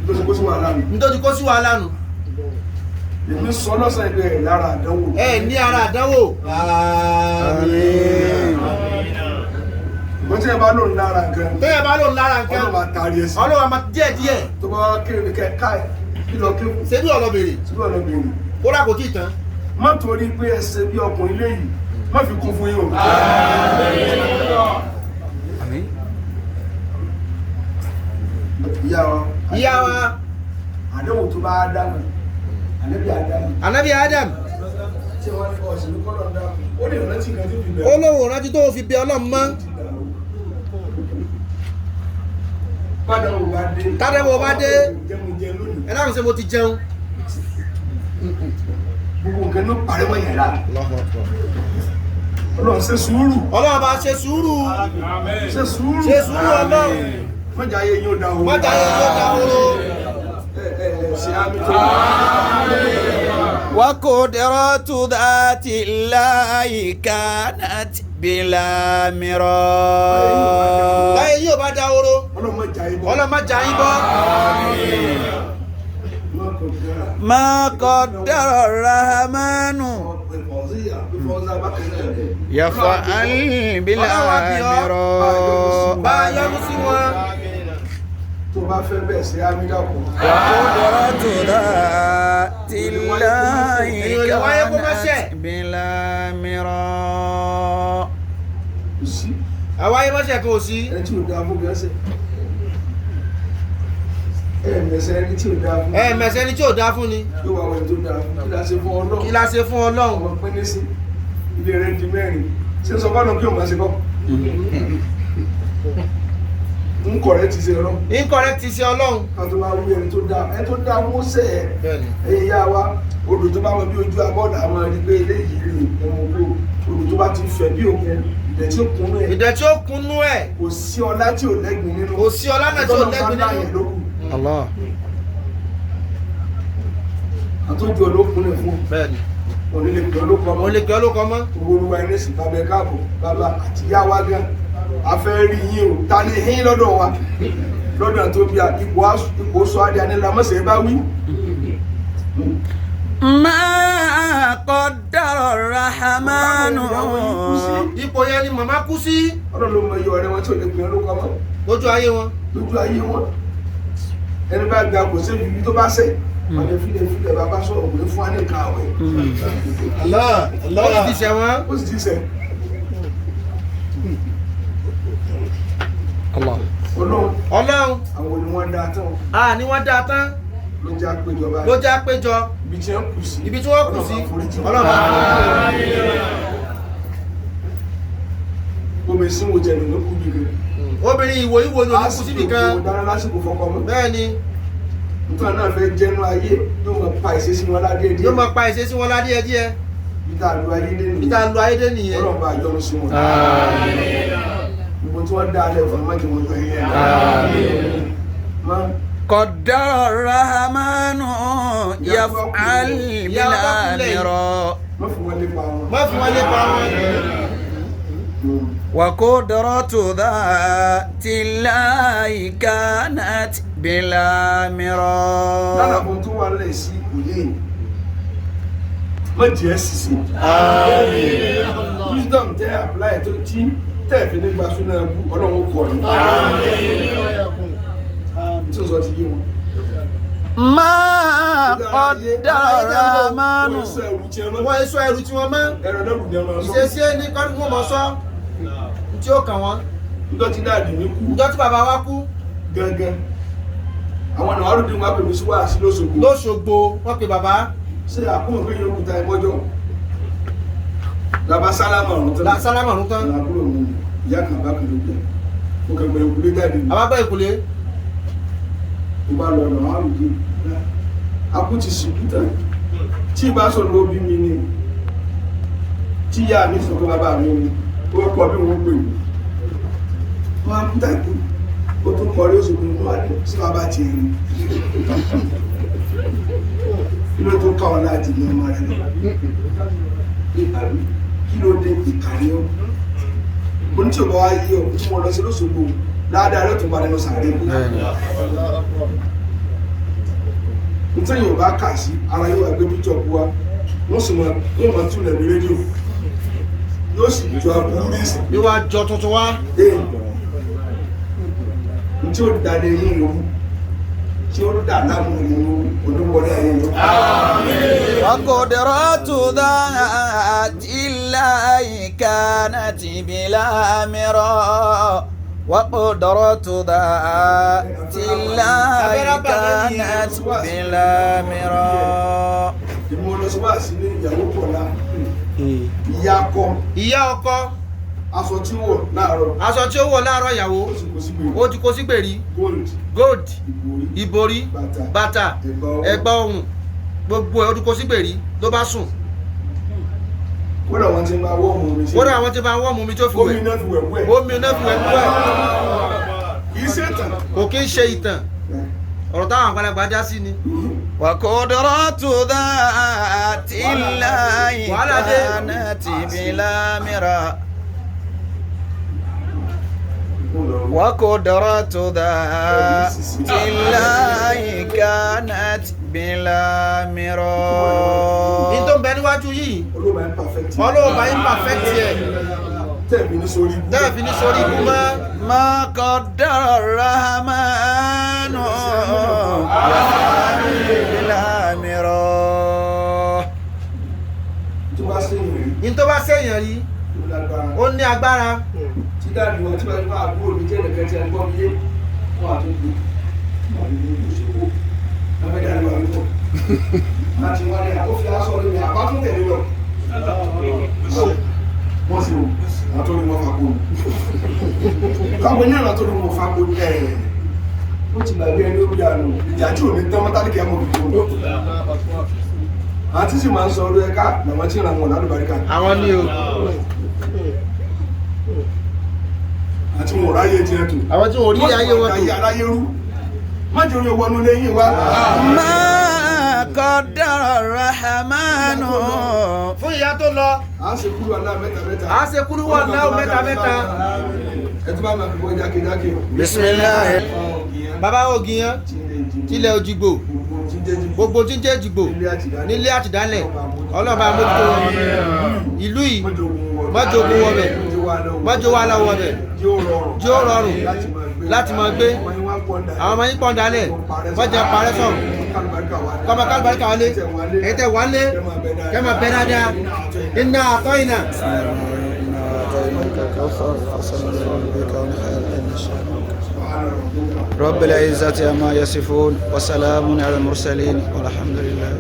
Nítorí kó sí wàhálà mi. Nítorí kó sí wàhálà nù. Èmi sọ lọ́sàn ìgbẹ́ ẹ̀ lára àdánwò. Ẹ ní ara àdánwò. Mo tí ẹ bá lòun lára nǹkan. Téèyàn bá lòun lára nǹkan. Ọlọ́run máa taari ẹ sí. Ọlọ́run máa díẹ̀ díẹ̀. Tó bá wá kéré ní kẹ káì kí lọ kí Ṣé bí ọ̀lọ́ béèrè? síbí ọ̀nà béèrè. Kódà kò tí ì tán. Má torí pé ẹ ṣe bí ọkùnrin léyìí, má fi kún fún yín o. Ìyá wa. Ìyá wa. Àdéhùn tó bá Ádámù, ànábì Ádámù. Ànábì Adam. Tí wọ́n ní ọ̀sìn ní kọ́lọ̀ ń dákun, ó lè rántí nǹkan tí fi bẹ̀rẹ̀. Ó lóun rántí tó fi bẹ Ọlọ́run mọ́. Tádàwọ̀ bá dé. Tádàwọ̀ bá dé. Jẹun jẹun lónìí. Ẹ dáhùn, ṣé mo ti jẹun? Gbogbo nǹkan ló parí wọ́n yẹn rà. Ọlọ́run ṣe sùúrù. Ọlọ́run bá ṣe sùúrù. Ṣe sùúrù. Ṣe sùúrù Ọlọ́run. Mọ́jà ayé yóò dá o. Mọ́jà ayé yóò dá o. Ẹ ẹ ẹ ṣe àmì tó. وقدرة ذات الله كانت بلا مراء. Báyìí yóò bá dá oró. Ọlọ́run mọ́jà ayé bọ́. Ọlọ́run má jà yín bọ́. ما قدر الرحمن يفعل بلا مراء. Bá a yọ́nú sí wọn. Tó bá fẹ́ bẹ́ẹ̀ ṣe àmì dàpọ̀. وقدرة ذات الله كانت بلا مراء. Kò sí. Àwa ayé mọ́ṣẹ̀ kan ò sí. Ẹni tí ò dáa fún gẹ́sẹ̀. Ẹ mẹ̀sẹ̀ ẹni tí ò dáa fún. Ẹ mẹ̀sẹ̀ ni tí ò dáa fún ni. Yóò wá wọn tó dáa fún. Kí la ṣe fún Ọlọ́run? Kí la ṣe fún Ọlọ́run? Ọmọ pín ní sí. Ilé rẹ̀ di mẹ́rin. Ṣé sọ fọ́nà kí o máa ṣe kọ́? Ń kọ̀rẹ́ ti ṣe ọlọ́run. Incorrect ti ṣe Ọlọ́run. Ká tó wá wí ẹni tó dáa. Ẹni tó dáa mú sẹ̀ ẹ́. Bẹ́ẹ̀ni. Ẹ̀yin yá wa, odò tó bá wọn bí ojú abọ́dà máa rí pé eléyìí rè ẹ̀wọ̀n kó. Odò tó bá ti fẹ̀ bí òkun, ìdẹ̀ tí ó kún ẹ̀. Ìdẹ̀ tí ó kunnú ẹ̀. Kò sí ọlá tí ò lẹ́gbìn nínú. Kò sí ọlá náà tí ò lẹ́gbin nínú. Allah. Àtọ́jú olókun lè fún. Bẹ́ẹ̀ni. Onílé pẹ̀lú olókun ọmọ. Òun lè gbé olóko mọ́. Owó olúwa ẹni sì bàbá ẹ káàbọ̀, bàbá àti ìyá wa gan. A fẹ́ rí yín o, ta ni yín lọ́dọ̀ wa? Lọ́dọ̀ tó bí a ipò sọ adé anílá mọ́sẹ̀ bá wí. ما قدر الرحمن Ipò yẹn ni màmá kú sí. Ọlọ́run ló mọ iye ọ̀rẹ́ wọn tí ò lè pè olókun ọmọ Lójú ayé wọn. lójú ayé wọn. Ẹni bá gba kò sí ibi tó bá sẹ̀. Wọ́n lè filẹ̀ filẹ̀ bàbá sọ̀rọ̀ òwe fún wa ní nǹkan àwẹ̀. Ó sì ti ṣẹ̀ wọ́n. Ó sì ti sẹ̀. Allah. Ọlọ́run Ọlọ́run. àwọn ni wọ́n dá tán A ní wọ́n dáa tán. ló jẹ́ àpéjọba. Ló jẹ́ àpéjọ. Ibi tí wọ́n kù sí. Ibi tí wọ́n kù sí. Ọlọ́run bá foríjì wọn. Ọlọ́run bá foríjì wọn. Omi sínú jẹ̀lẹ̀ ló kú bí kan. Obìnrin ìwò ìwò ni òní kú síbì kan. Dáná lásìkò fọkọ mọ́. Bẹ́ẹ̀ni. Nítorí náà fẹ́ jẹ́nu ayé yóò máa pa ìṣesí wọn ládé díẹ̀. Yóò máa pa ìṣesí wọn ládé díẹ̀. Bí tá a lu ayé dé nìyẹn. Bí tá a lu ayé dé nìyẹn. Ọlọ́run bá yọ́nú sí wọn. Gbogbo tí wọ́n dá alẹ́ fún májè wọn yọ yẹn. Má قدر الرحمن يفعل بلا مراء. Má fi wọ́n lépa wọn. Má fi wọ́n lépa wọn. وقدرة ذات الله كانت بلا Lára مراء. àwọn tó wà lẹ̀ sí òye yìí. Má jẹ́ sísè. Wisdom tẹ́ apply tó tí tẹ́ fi nígbà súná ẹbú ọlọ́run kọ̀ ní. Tí ó sọ ti yé wọn. ما قدر الرحمن. Wọ́n sọ ẹrù tí ẹ mọ́. Wọ́n sọ ẹrù tí wọ́n mọ́. Ẹrù lẹ́rù ni ẹ máa sọ. Ìṣesí ní kọ́dún wọn mọ̀ sọ. Tí ó kàn wọ́n. Níjọ́ tí dáàdì mi kú Ìjọ tí bàbá wa kú gángan. Àwọn ọ̀nà àrùndín wọn pè mí sí wáàsí lóṣogbo. lóṣogbo wọ́n pe bàbá. Ṣé àkóhùn pé yóò kúta ẹmọ́jọ́? Làbá sálámà ọ̀run tán. La sálámà ọ̀run tán. Àbúrò mi ìyá kan bá kan ló gbẹ. Mo kàn gbẹ̀rù kúlé jáde ní. Bàbá gbọ́ ìkùlé. Mo bá lọ ọ̀nà àrùndín. Akú ti sìnkú tán. Tí ìbá sọ̀rọ̀ ló bí mi ni. Tí ìyá mi sọ pé bàbá mi ni. Ó kọ bí wọ́n pè mí. Wọ́n á kú tàìkú. Ó tún kọrí Òṣogbo ní wọ́n á ní sí bàbá tiẹ̀ ni. Kí ló tún ká ọ láti ní ọmọ rẹ lọ? Àbí kí ló dé ìkànnì ọ? Mo ní tí ò bá wá yí ọ, tí mo lọ sí lóṣogbo, dáadáa ló tún bá nínú sàárè. Nítorí yóò bá kà sí, ara yóò wá gbé píjọ bu wa, wọ́n sì máa wọ́n máa túlẹ̀ ní rédíò. Yóò sì jọ aburú ní ìsìn. Yóò wá jọ tuntun wá. Ee, ntí ó dàdé yín lówó, tí ó dà láàmú yín lówó, oníwọlé ayé yín. وقدرة ذات الله كانت بلا مراء. وقدرة ذات الله كانت بلا مراء. Ìmọ̀ lọ sí wá sí ní ìyàwó kọ̀ọ̀la. Ìyá kọ Ìyá ọkọ aṣọ tí ó wọ̀ láàárọ̀. aṣọ tí ó wọ̀ láàárọ̀ ìyàwó Ó sì kó sí gbèrú. ó ti kó sí gbèrí. Gold, Gold, ìbòrí, ìborí, bàtà, bàtà, ẹ̀gbà ọwọ́. ẹ̀gbà ọrùn, gbogbo ẹ̀ ó ti kó sí gbèrí ló bá sùn. Kódà wọ́n ti máa wọ́ ọmọ mi sí. Kódà àwọn tí bá wọ́n mú mi tó fi Omi wẹ̀. iná fi wẹ̀ wẹ̀. Omi iná fi wẹ̀ wẹ̀. Kì í ṣe ìtàn. Kò kí ń ṣe ìtàn. Ọ̀rọ̀ táwọn àgbàlagbà dá sí ni. وقدرة ذات الله Wàhálà dé. كانت بلا مراء. وقدرة ذات الله كانت بلا Ní tó مراء. ń bẹ níwájú yìí, Olóòbá ń perfect. Ọlọ́run bá yín perfect ẹ̀. Tẹ́ẹ̀bì ní sórí ibú. Tẹ́ẹ̀ fi ní sórí ikú mọ́. ما قدر الرحمن بلا مراء. Tó bá ṣe ìrìn, Ní tó bá sẹ́yìn rí, ó lágbára. ó ní agbára. Tí dáàbì wọn tí wọ́n bá àbúrò mi jẹ́ nìkan tí a gbọ́ mi yé, wọ́n á tún gbé. Wọ́n á ní ìṣòwò. Wọ́n fẹ́ dáàbì wọn lọ. Láti wá ní àkófí aṣọ lórí àbá tún tẹ̀lé lọ. Wọ́n sì wò, àtọ́rí wọn fapò. Káwọn ní àtọ́rí wọn fapò ẹ̀. Ó ti gbàgbé ẹni ó bí àná. Ìjà tí ò ní tán mọ́tálíkì ẹ̀mọ́ fi tó. Àti sì máa ń sọ ọdún ẹ̀ka làwọn tí ń ra wọn lálùbáríkà. Àwọn ni o. Àti wọn ò ráyè tiẹ̀ tó. Àwọn tí wọn ò rí ayé wọn tó. Ayé aráyé rú. Má jẹ́ orí wọnú lẹ́yìn wa. ما قدر الرحمن. Fún ìyá tó lọ, À ń ṣe kúrò aláà mẹ́ta mẹ́ta. à ń ṣe kúrú wà láwù mẹ́ta mẹ́ta. Ẹ tún bá máa fi wọ́n jákèjákè. بسم الله. Bàbá Ògìyàn, tilẹ̀ Òjìgbò, gbogbo tí ń jẹ́ Òjìgbò, nílé àtìdálẹ̀, ọlọ́ba mójútó wọn. Ìlú yìí, mọ́jọ́gun wọbẹ̀, mọ́jọ́ wà láwọ̀ wọbẹ̀, jẹ́ ó rọrùn láti máa gbé. Àwọn ọmọ yín pọ̀ ń dálẹ̀, mọ́jẹ́ parẹ́ sọ̀rọ̀. Kọ́mọ kálùbáríkà wọlé, ẹ̀yin tẹ́ wálé, kẹ́ máa bẹ dáadáa. Iná àtọ́ iná. رب العزة عما يصفون وسلام على المرسلين والحمد لله.